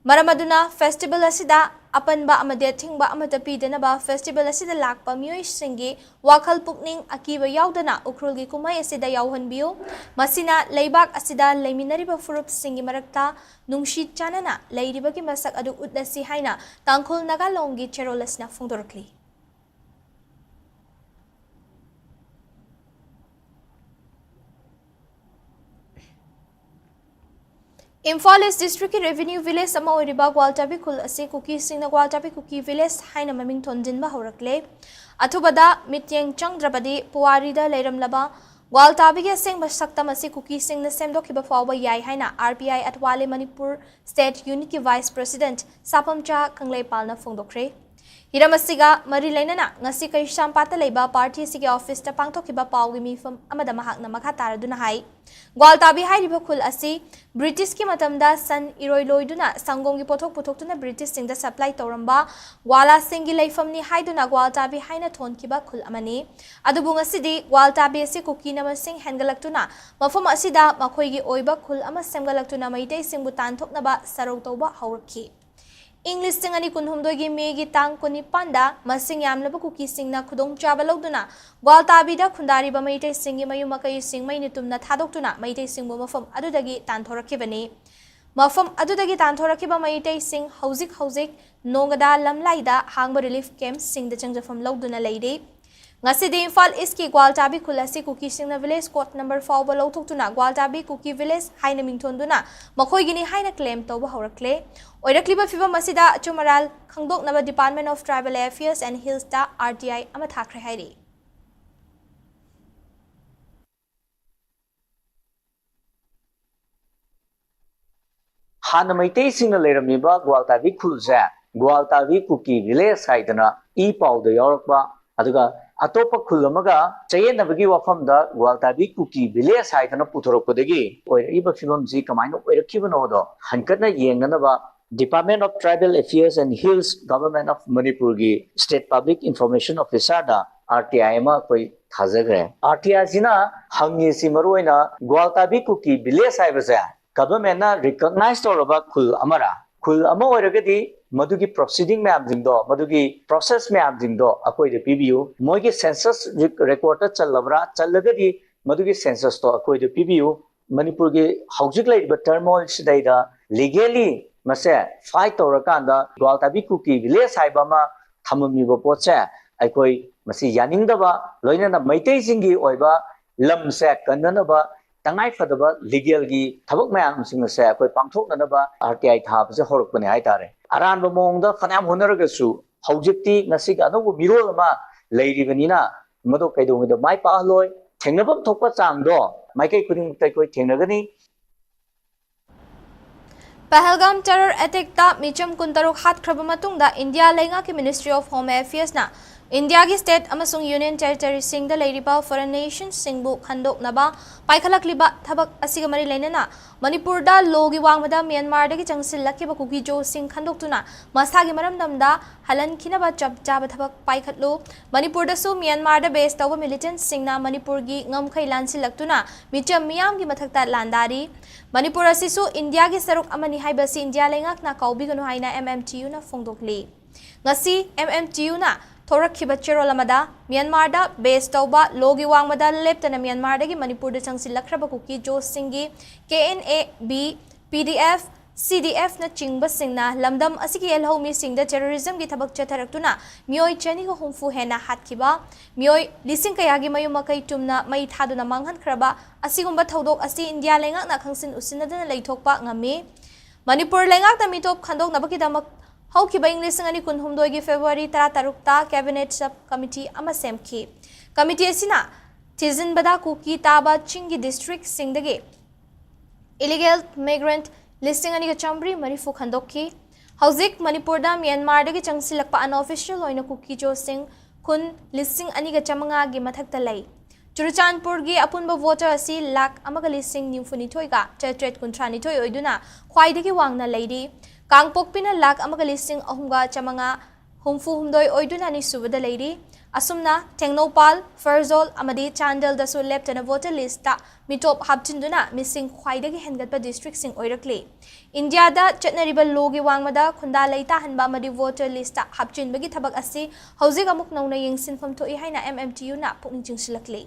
ꯃꯔꯝ ꯑꯗꯨꯅ, ꯐꯦꯁꯇꯤꯚꯦꯜ ꯑꯁꯤꯗ ꯑꯄꯟꯕ ꯑꯃꯗꯤ ꯑꯊꯤꯡꯕ ꯑꯃꯠꯇ ꯄꯤꯗꯅꯕ ꯐꯦꯁꯇꯤꯚꯦꯜ ꯑꯁꯤꯗ ꯂꯥꯛꯄ ꯃꯤꯑꯣꯏꯁꯤꯡꯒꯤ ꯋꯥꯈꯜ ꯄꯨꯛꯅꯤꯡ ꯑꯀꯤꯕ ꯌꯥꯎꯗꯅ ꯎꯈ꯭ꯔꯨꯜꯒꯤ ꯀꯨꯝꯍꯩ ꯑꯁꯤꯗ ꯌꯥꯎꯍꯟꯕꯤꯌꯨ꯫ ꯃꯁꯤꯅ ꯂꯩꯕꯥꯛ ꯑꯁꯤꯗ ꯂꯩꯃꯤꯟꯅꯔꯤꯕ ꯐꯨꯔꯨꯞꯁꯤꯡꯒꯤ ꯃꯔꯛꯇ ꯅꯨꯡꯁꯤ ꯆꯥꯟꯅꯅ ꯂꯩꯔꯤꯕꯒꯤ ꯃꯁꯛ ꯑꯗꯨ ꯎꯠꯂꯁꯤ ꯍꯥꯏꯅ ꯇꯥꯡꯈꯨꯜ ꯅꯥꯒꯥ ꯂꯣꯡꯒꯤ ꯆꯦꯔꯣꯜ ꯑꯁꯤꯅ ꯐꯣꯡꯗꯣꯔꯛꯂꯤ꯫ ꯏꯝꯐꯥꯜ ꯏꯁ ꯗꯤꯁꯇ꯭ꯔꯤꯛꯀꯤ ꯔꯦꯚꯤꯅ꯭ꯌꯨ ꯚꯤꯂꯦꯖ ꯑꯃ ꯑꯣꯏꯔꯤꯕ ꯒ꯭ꯋꯥꯜꯇꯥꯕꯤ ꯈꯨꯜ ꯑꯁꯤ ꯀꯨꯀꯤꯁꯤꯡꯅ ꯒ꯭ꯋꯥꯜꯇꯥꯕꯤ ꯀꯨꯀꯤ ꯚꯤꯂꯦꯖ ꯍꯥꯏꯅ ꯃꯃꯤꯡ ꯊꯣꯟꯖꯤꯟꯕ ꯍꯧꯔꯛꯂꯦ꯫ ꯑꯊꯨꯕꯗ ꯃꯤꯠꯌꯦꯡ ꯆꯪꯗ꯭ꯔꯕꯗꯤ ꯄꯨꯋꯥꯔꯤꯗ ꯂꯩꯔꯝꯂꯕ ꯒ꯭ꯋꯥꯜꯇꯥꯕꯤꯒꯤ ꯑꯁꯦꯡꯕ ꯁꯛꯇꯝ ꯑꯁꯤ ꯀꯨꯀꯤꯁꯤꯡꯅ ꯁꯦꯝꯗꯣꯛꯈꯤꯕ ꯐꯥꯎꯕ ꯌꯥꯏ ꯍꯥꯏꯅ R P I Athawale Manipur state ꯌꯨꯅꯤꯠꯀꯤ ꯚꯥꯏꯁ ꯄ꯭ꯔꯦꯁꯤꯗꯦꯟꯠ ꯁꯥꯄꯝꯆꯥ ꯀꯪꯂꯩꯄꯥꯜꯅ ꯐꯣꯡꯗꯣꯛꯈ꯭ꯔꯦ꯫ ꯍꯤꯔꯝ ꯑꯁꯤꯒ ꯃꯔꯤ ꯂꯩꯅꯅ ꯉꯁꯤ ꯀꯩꯁꯥꯝꯄꯥꯠꯇ ꯂꯩꯕ ꯄꯥꯔꯇꯤ ꯑꯁꯤꯒꯤ ꯑꯣꯐꯤꯁꯇ ꯄꯥꯡꯊꯣꯛꯈꯤꯕ ꯄꯥꯎꯒꯤ ꯃꯤꯐꯝ ꯑꯃꯗ ꯃꯍꯥꯛꯅ ꯃꯈꯥ ꯇꯥꯔꯗꯨꯅ ꯍꯥꯏ, ꯒ꯭ꯋꯥꯜꯇꯥꯕꯤ ꯍꯥꯏꯔꯤꯕ ꯈꯨꯜ ꯑꯁꯤ ꯕ꯭ꯔꯤꯇꯤꯁꯀꯤ ꯃꯇꯝꯗ ꯁꯟ ꯏꯔꯣꯏ ꯂꯣꯏꯗꯨꯅ ꯁꯪꯒꯣꯝꯒꯤ ꯄꯣꯠꯊꯣꯛ ꯄꯨꯊꯣꯛꯇꯨꯅ ꯕ꯭ꯔꯤꯇꯤꯁꯁꯤꯡꯗ ꯁꯄ꯭ꯂꯥꯏ ꯇꯧꯔꯝꯕ ꯒ꯭ꯋꯥꯂꯥꯁꯤꯡꯒꯤ ꯂꯩꯐꯝꯅꯤ ꯍꯥꯏꯗꯨꯅ ꯒ꯭ꯋꯥꯜꯇꯥꯕꯤ ꯍꯥꯏꯅ ꯊꯣꯟꯈꯤꯕ ꯈꯨꯜ ꯑꯃꯅꯤ꯫ ꯑꯗꯨꯕꯨ ꯉꯁꯤꯗꯤ ꯒ꯭ꯋꯥꯜꯇꯥꯕꯤ ꯑꯁꯤ ꯀꯨꯀꯤꯅ ꯃꯁꯤꯡ ꯍꯦꯟꯒꯠꯂꯛꯇꯨꯅ ꯃꯐꯝ ꯑꯁꯤꯗ ꯃꯈꯣꯏꯒꯤ ꯑꯣꯏꯕ ꯈꯨꯜ ꯑꯃ ꯁꯦꯝꯒꯠꯂꯛꯇꯨꯅ ꯃꯩꯇꯩꯁꯤꯡꯕꯨ ꯇꯥꯟꯊꯣꯛꯅꯕ ꯁꯔꯧ ꯇꯧꯕ ꯍꯧꯔꯛꯈꯤ꯫ ꯏꯪ ꯂꯤꯁꯤꯡ ꯑꯅꯤ ꯀꯨꯟꯍꯨꯝꯗꯣꯏꯒꯤ ꯃꯦꯒꯤ ꯇꯥꯡ ꯀꯨꯟꯅꯤꯄꯥꯟꯗ ꯃꯁꯤꯡ ꯌꯥꯝꯂꯕ ꯀꯨꯀꯤꯁꯤꯡꯅ ꯈꯨꯗꯣꯡꯆꯥꯕ ꯂꯧꯗꯨꯅ ꯒ꯭ꯋꯥꯜꯇꯥꯕꯤꯗ ꯈꯨꯟꯗꯥꯔꯤꯕ ꯃꯩꯇꯩꯁꯤꯡꯒꯤ ꯃꯌꯨꯝ ꯃꯀꯩꯁꯤꯡ ꯃꯩꯅ ꯇꯨꯝꯅ ꯊꯥꯗꯣꯛꯇꯨꯅ ꯃꯩꯇꯩꯁꯤꯡꯕꯨ ꯃꯐꯝ ꯑꯗꯨꯗꯒꯤ ꯇꯥꯟꯊꯣꯔꯛꯈꯤꯕꯅꯤ꯫ ꯃꯐꯝ ꯑꯗꯨꯗꯒꯤ ꯇꯥꯟꯊꯣꯔꯛꯈꯤꯕ ꯃꯩꯇꯩꯁꯤꯡ ꯍꯧꯖꯤꯛ ꯍꯧꯖꯤꯛ ꯅꯣꯡꯒꯗꯥ ꯂꯝꯂꯥꯏꯗ ꯍꯥꯡꯕ ꯔꯤꯂꯤꯐ ꯀꯦꯝꯞꯁꯤꯡꯗ ꯆꯪꯖꯐꯝ ꯂꯧꯗꯨꯅ ꯂꯩꯔꯤ꯫ ꯉꯁꯤꯗꯤ ꯏꯝꯐꯥꯜ ꯏꯁꯀꯤ ꯒ꯭ꯋꯥꯜꯇꯥꯕꯤ ꯈꯨꯜ ꯑꯁꯤ ꯀꯨꯀꯤꯁꯤꯡꯅ ꯚꯤꯂꯦꯖ ꯀꯣꯗ ꯅꯝꯕꯔ ꯐꯥꯎꯕ ꯂꯧꯊꯣꯛꯇꯨꯅ ꯒ꯭ꯋꯥꯜꯇꯥꯕꯤ ꯀꯨꯀꯤ ꯚꯤꯂꯦꯖ ꯍꯥꯏꯅ ꯃꯤꯡꯊꯣꯟꯗꯨꯅ ꯃꯈꯣꯏꯒꯤꯅꯤ ꯍꯥꯏꯅ ꯀ꯭ꯂꯦꯝ ꯇꯧꯕ ꯍꯧꯔꯛꯂꯦ꯫ ꯑꯣꯏꯔꯛꯂꯤꯕ ꯐꯤꯕꯝ ꯑꯁꯤꯗ ꯑꯆꯨꯝ ꯑꯔꯥꯜ ꯈꯪꯗꯣꯛꯅꯕ Department of Tribal Affairs and Hillsꯇ ꯑꯥꯔ ꯇꯤ ꯑꯥꯏ ꯑꯃ ꯊꯥꯈ꯭ꯔꯦ ꯍꯥꯏꯔꯤ꯫ ꯍꯥꯟꯅ ꯃꯩꯇꯩꯁꯤꯡꯅ ꯂꯩꯔꯝꯃꯤꯕ ꯒ꯭ꯋꯥꯜꯇꯥꯕꯤ ꯈꯨꯜꯁꯦ ꯒ꯭ꯋꯥꯜꯇꯥꯕꯤ ꯀꯨꯀꯤ ꯚꯤꯂꯦꯖ ꯍꯥꯏꯗꯅ ꯏ ꯄꯥꯎꯗ ꯌꯥꯎꯔꯛꯄ, ꯑꯗꯨꯒ ꯑꯇꯣꯞꯄ ꯈꯨꯜ ꯑꯃꯒ ꯆꯌꯦꯠꯅꯕꯒꯤ ꯋꯥꯐꯝꯗ ꯒ꯭ꯋꯥꯜꯇꯥꯕꯤ ꯀꯨꯀꯤ ꯚꯤꯂꯦꯖ ꯍꯥꯏꯗꯅ ꯄꯨꯊꯣꯔꯛꯄꯗꯒꯤ ꯑꯣꯏꯔꯛꯏꯕ ꯐꯤꯕꯝꯁꯤ ꯀꯃꯥꯏꯅ ꯑꯣꯏꯔꯛꯈꯤꯕꯅꯣꯗꯣ ꯍꯟꯀꯠꯅ ꯌꯦꯡꯅꯅꯕ Department of Tribal Affairs and Hills, Government of Manipurꯒꯤ State Public Information Officerꯗ RTI ꯑꯃ ꯑꯩꯈꯣꯏ ꯊꯥꯖꯈ꯭ꯔꯦ꯫ RTIꯁꯤꯅ ꯍꯪꯉꯤꯁꯤ ꯃꯔꯨꯑꯣꯏꯅ ꯒ꯭ꯋꯥꯜꯇꯥꯕꯤ ꯀꯨꯀꯤ ꯚꯤꯂꯦꯖ ꯍꯥꯏꯕꯁꯦ ꯒꯚꯔꯟꯃꯦꯟꯠꯅ ꯔꯤꯀꯣꯛꯅꯥꯏꯖ ꯇꯧꯔꯕ ꯈꯨꯜ ꯑꯃꯔꯥ? ꯈꯨꯜ ꯑꯃ ꯑꯣꯏꯔꯒꯗꯤ ꯃꯗꯨꯒꯤ ꯄ꯭ꯔꯣꯁꯤꯗꯤꯡ ꯃꯌꯥꯝꯁꯤꯡꯗꯣ, ꯃꯗꯨꯒꯤ ꯄ꯭ꯔꯣꯁꯦꯁ ꯃꯌꯥꯝꯁꯤꯡꯗꯣ ꯑꯩꯈꯣꯏꯗ ꯄꯤꯕꯤꯌꯨ꯫ ꯃꯣꯏꯒꯤ ꯁꯦꯟꯁꯁ ꯔꯦꯀꯣꯔꯗꯇ ꯆꯜꯂꯕ꯭ꯔꯥ? ꯆꯜꯂꯒꯗꯤ ꯃꯗꯨꯒꯤ ꯁꯦꯟꯁꯁꯇꯣ ꯑꯩꯈꯣꯏꯗ ꯄꯤꯕꯤꯌꯨ꯫ ꯃꯅꯤꯄꯨꯔꯒꯤ ꯍꯧꯖꯤꯛ ꯂꯩꯔꯤꯕ ꯇꯔꯃꯣꯏꯜꯁꯤꯗꯩꯗ ꯂꯤꯒꯦꯂꯤ ꯃꯁꯦ ꯐꯥꯏꯠ ꯇꯧꯔꯀꯥꯟꯗ ꯒ꯭ꯋꯥꯜꯇꯥꯕꯤ ꯀꯨꯀꯤ ꯚꯤꯂꯦꯖ ꯍꯥꯏꯕ ꯑꯃ ꯊꯝꯃꯝꯃꯤꯕ ꯄꯣꯠꯁꯦ ꯑꯩꯈꯣꯏ ꯃꯁꯤ ꯌꯥꯅꯤꯡꯗꯕ, ꯂꯣꯏꯅꯅ ꯃꯩꯇꯩꯁꯤꯡꯒꯤ ꯑꯣꯏꯕ ꯂꯝꯁꯦ ꯀꯟꯅꯅꯕ ꯇꯉꯥꯏ ꯐꯗꯕ ꯂꯤꯒꯦꯜꯒꯤ ꯊꯕꯛ ꯃꯌꯥꯝꯁꯤꯡ ꯑꯁꯦ ꯑꯩꯈꯣꯏ ꯄꯥꯡꯊꯣꯛꯅꯅꯕ RTI ꯊꯥꯕꯁꯦ ꯍꯧꯔꯛꯄꯅꯦ ꯍꯥꯏꯇꯥꯔꯦ꯫ ꯑꯔꯥꯟꯕ ꯃꯑꯣꯡꯗ ꯐꯅꯌꯥꯝ ꯍꯣꯠꯅꯔꯒꯁꯨ ꯍꯧꯖꯤꯛꯇꯤ ꯉꯁꯤꯒꯤ ꯑꯅꯧꯕ ꯃꯤꯔꯣꯜ ꯑꯃ ꯂꯩꯔꯤꯕꯅꯤꯅ ꯃꯗꯨ ꯀꯩꯗꯧꯉꯩꯗ ꯃꯥꯏ ꯄꯥꯛꯍꯜꯂꯣꯏ꯫ ꯊꯦꯡꯅꯐꯝ ꯊꯣꯛꯄ ꯆꯥꯡꯗꯣ ꯃꯥꯏꯀꯩ ꯈꯨꯗꯤꯡꯃꯛꯇ ꯑꯩꯈꯣꯏ ꯊꯦꯡꯅꯒꯅꯤ꯫ ꯄꯍꯜꯒꯥꯝ ꯇꯦꯔꯣꯔ ꯑꯦꯇꯦꯛꯇ ꯃꯤꯆꯝ ꯀꯨꯟꯇꯔꯨꯛ ꯍꯥꯠꯈ꯭ꯔꯕ ꯃꯇꯨꯡꯗ ꯏꯟꯗꯤꯌꯥ ꯂꯩꯉꯥꯛꯀꯤ Ministry of Home Affairsꯅ ꯏꯟꯗꯤꯌꯥꯒꯤ state ꯑꯃꯁꯨꯡ union territoryꯁꯤꯡꯗ ꯂꯩꯔꯤꯕ foreign nationꯁꯤꯡꯕꯨ ꯈꯟꯗꯣꯛꯅꯕ ꯄꯥꯏꯈꯠꯂꯛꯂꯤꯕ ꯊꯕꯛ ꯑꯁꯤꯒ ꯃꯔꯤ ꯂꯩꯅꯅ ꯃꯅꯤꯄꯨꯔꯗ ꯂꯣꯒꯤ ꯋꯥꯡꯃꯗ ꯃ꯭ꯌꯥꯟꯃꯥꯔꯗꯒꯤ ꯆꯪꯁꯤꯜꯂꯛꯈꯤꯕ ꯀꯨꯀꯤꯖꯣꯁꯤꯡ ꯈꯟꯗꯣꯛꯇꯨꯅ ꯃꯁꯥꯒꯤ ꯃꯔꯝꯗꯝꯗ ꯍꯜꯍꯟꯈꯤꯅꯕ ꯆꯞ ꯆꯥꯕ ꯊꯕꯛ ꯄꯥꯏꯈꯠꯂꯨ꯫ ꯃꯅꯤꯄꯨꯔꯗꯁꯨ ꯃ꯭ꯌꯥꯟꯃꯥꯔꯗ base ꯇꯧꯕ militantꯁꯤꯡꯅ ꯃꯅꯤꯄꯨꯔꯒꯤ ꯉꯝꯈꯩ ꯂꯥꯟꯁꯤꯜꯂꯛꯇꯨꯅ ꯃꯤꯆꯝ ꯃꯤꯌꯥꯝꯒꯤ ꯃꯊꯛꯇ ꯂꯥꯟꯗꯥꯔꯤ꯫ ꯃꯅꯤꯄꯨꯔ ꯑꯁꯤꯁꯨ ꯏꯟꯗꯤꯌꯥꯒꯤ ꯁꯔꯨꯛ ꯑꯃꯅꯤ ꯍꯥꯏꯕꯁꯤ ꯏꯟꯗꯤꯌꯥ ꯂꯩꯉꯥꯛꯅ ꯀꯥꯎꯕꯤꯒꯅꯨ ꯍꯥꯏꯅ MMTUꯅ ꯐꯣꯡꯗꯣꯛꯂꯤ꯫ ꯉꯁꯤ MMTUꯅ ꯊꯣꯔꯛꯈꯤꯕ ꯆꯦꯔꯣꯜ ꯑꯃꯗ ꯃ꯭ꯌꯥꯟꯃꯥꯔꯗ base ꯇꯧꯕ ꯂꯣꯒꯤ ꯋꯥꯡꯃꯗ ꯂꯦꯞꯇꯅ ꯃ꯭ꯌꯥꯟꯃꯥꯔꯗꯒꯤ ꯃꯅꯤꯄꯨꯔꯗ ꯆꯪꯁꯤꯜꯂꯛꯈ꯭ꯔꯕ ꯀꯨꯀꯤꯖꯣꯁꯤꯡꯒꯤ KNA-B, PDF, CDFꯅꯆꯤꯡꯕꯁꯤꯡꯅ ꯂꯝꯗꯝ ꯑꯁꯤꯒꯤ ꯌꯦꯜꯍꯧꯃꯤꯁꯤꯡꯗ terrorismꯒꯤ ꯊꯕꯛ ꯆꯠꯊꯔꯛꯇꯨꯅ ꯃꯤꯑꯣꯏ ꯆꯅꯤꯒ ꯍꯨꯝꯐꯨ ꯍꯦꯟꯅ ꯍꯥꯠꯈꯤꯕ, ꯃꯤꯑꯣꯏ ꯂꯤꯁꯤꯡ ꯀꯌꯥꯒꯤ ꯃꯌꯨꯝ ꯃꯀꯩ ꯇꯨꯝꯅ ꯃꯩ ꯊꯥꯗꯨꯅ ꯃꯥꯡꯍꯟꯈ꯭ꯔꯕ ꯑꯁꯤꯒꯨꯝꯕ ꯊꯧꯗꯣꯛ ꯑꯁꯤ ꯏꯟꯗꯤꯌꯥ ꯂꯩꯉꯥꯛꯅ ꯈꯪꯁꯤꯟ ꯎꯁꯤꯟꯅꯗꯅ ꯂꯩꯊꯣꯛꯄ ꯉꯝꯃꯤ꯫ ꯃꯅꯤꯄꯨꯔ ꯂꯩꯉꯥꯛꯅ ꯃꯤꯇꯣꯞ ꯈꯟꯗꯣꯛꯅꯕꯒꯤꯗꯃꯛ ꯍꯧꯈꯤꯕ ꯏꯪ ꯂꯤꯁꯤꯡ ꯑꯅꯤ ꯀꯨꯟꯍꯨꯝꯗꯣꯏꯒꯤ February ꯇꯔꯥꯇꯔꯨꯛꯇ cabinet sub committee ꯑꯃ ꯁꯦꯝꯈꯤ꯫ Committee ꯑꯁꯤꯅ ꯊꯤꯖꯤꯟꯕꯗ ꯀꯨꯀꯤ ꯇꯥꯕ ꯆꯤꯡꯒꯤ districtꯁꯤꯡꯗꯒꯤ illegal migrant ꯂꯤꯁꯤꯡ ꯑꯅꯤꯒ ꯆꯥꯃꯔꯤ ꯃꯔꯤꯐꯨ ꯈꯟꯗꯣꯛꯈꯤ꯫ ꯍꯧꯖꯤꯛ ꯃꯅꯤꯄꯨꯔꯗ ꯃ꯭ꯌꯥꯟꯃꯥꯔꯗꯒꯤ ꯆꯪꯁꯤꯜꯂꯛꯄ unofficial ꯑꯣꯏꯅ ꯀꯨꯀꯤꯖꯣꯁꯤꯡ ꯈꯨꯟ ꯂꯤꯁꯤꯡ ꯑꯅꯤꯒ ꯆꯥꯃꯉꯥꯒꯤ ꯃꯊꯛꯇ ꯂꯩ꯫ ꯆꯨꯔꯆꯥꯟꯄꯨꯔꯒꯤ ꯑꯄꯨꯟꯕ voter ꯑꯁꯤ ꯂꯥꯈ ꯑꯃꯒ ꯂꯤꯁꯤꯡ ꯅꯤꯐꯨꯅꯤꯊꯣꯏꯒ ꯆꯥꯇ꯭ꯔꯦꯠ ꯀꯨꯟꯊ꯭ꯔꯥꯅꯤꯊꯣꯏ ꯑꯣꯏꯗꯨꯅ ꯈ꯭ꯋꯥꯏꯗꯒꯤ ꯋꯥꯡꯅ ꯂꯩꯔꯤ꯫ ꯀꯥꯡꯄꯣꯛꯄꯤꯅ ꯂꯥꯈ ꯑꯃꯒ ꯂꯤꯁꯤꯡ ꯑꯍꯨꯝꯒ ꯆꯥꯃꯉꯥ ꯍꯨꯝꯐꯨ ꯍꯨꯝꯗꯣꯏ ꯑꯣꯏꯗꯨꯅ ꯑꯅꯤꯁꯨꯕꯗ ꯂꯩꯔꯤ꯫ ꯑꯁꯨꯝꯅ ꯇꯦꯡꯅꯧꯄꯥꯜ, ꯐꯔꯖꯣꯜ ꯑꯃꯗꯤ ꯆꯥꯟꯗꯦꯜꯗꯁꯨ ꯂꯦꯞꯇꯅ voter list ꯃꯤꯇꯣꯞ ꯍꯥꯞꯆꯤꯟꯗꯨꯅ ꯃꯤꯁꯤꯡ ꯈ꯭ꯋꯥꯏꯗꯒꯤ ꯍꯦꯟꯒꯠꯄ districtꯁꯤꯡ ꯑꯣꯏꯔꯛꯂꯤ꯫ ꯏꯟꯗꯤꯌꯥꯗ ꯆꯠꯅꯔꯤꯕ lawꯒꯤ ꯋꯥꯡꯃꯗ ꯈꯨꯟꯗꯥ ꯂꯩꯇꯥꯍꯟꯕ ꯑꯃꯗꯤ voter listꯇ ꯍꯥꯞꯆꯤꯟꯕꯒꯤ ꯊꯕꯛ ꯑꯁꯤ ꯍꯧꯖꯤꯛ ꯑꯃꯨꯛ ꯅꯧꯅ ꯌꯦꯡꯁꯤꯟꯐꯝ ꯊꯣꯛꯏ ꯍꯥꯏꯅ M M T Uꯅ ꯄꯨꯛꯅꯤꯡ ꯆꯤꯡꯁꯤꯜꯂꯛꯂꯤ꯫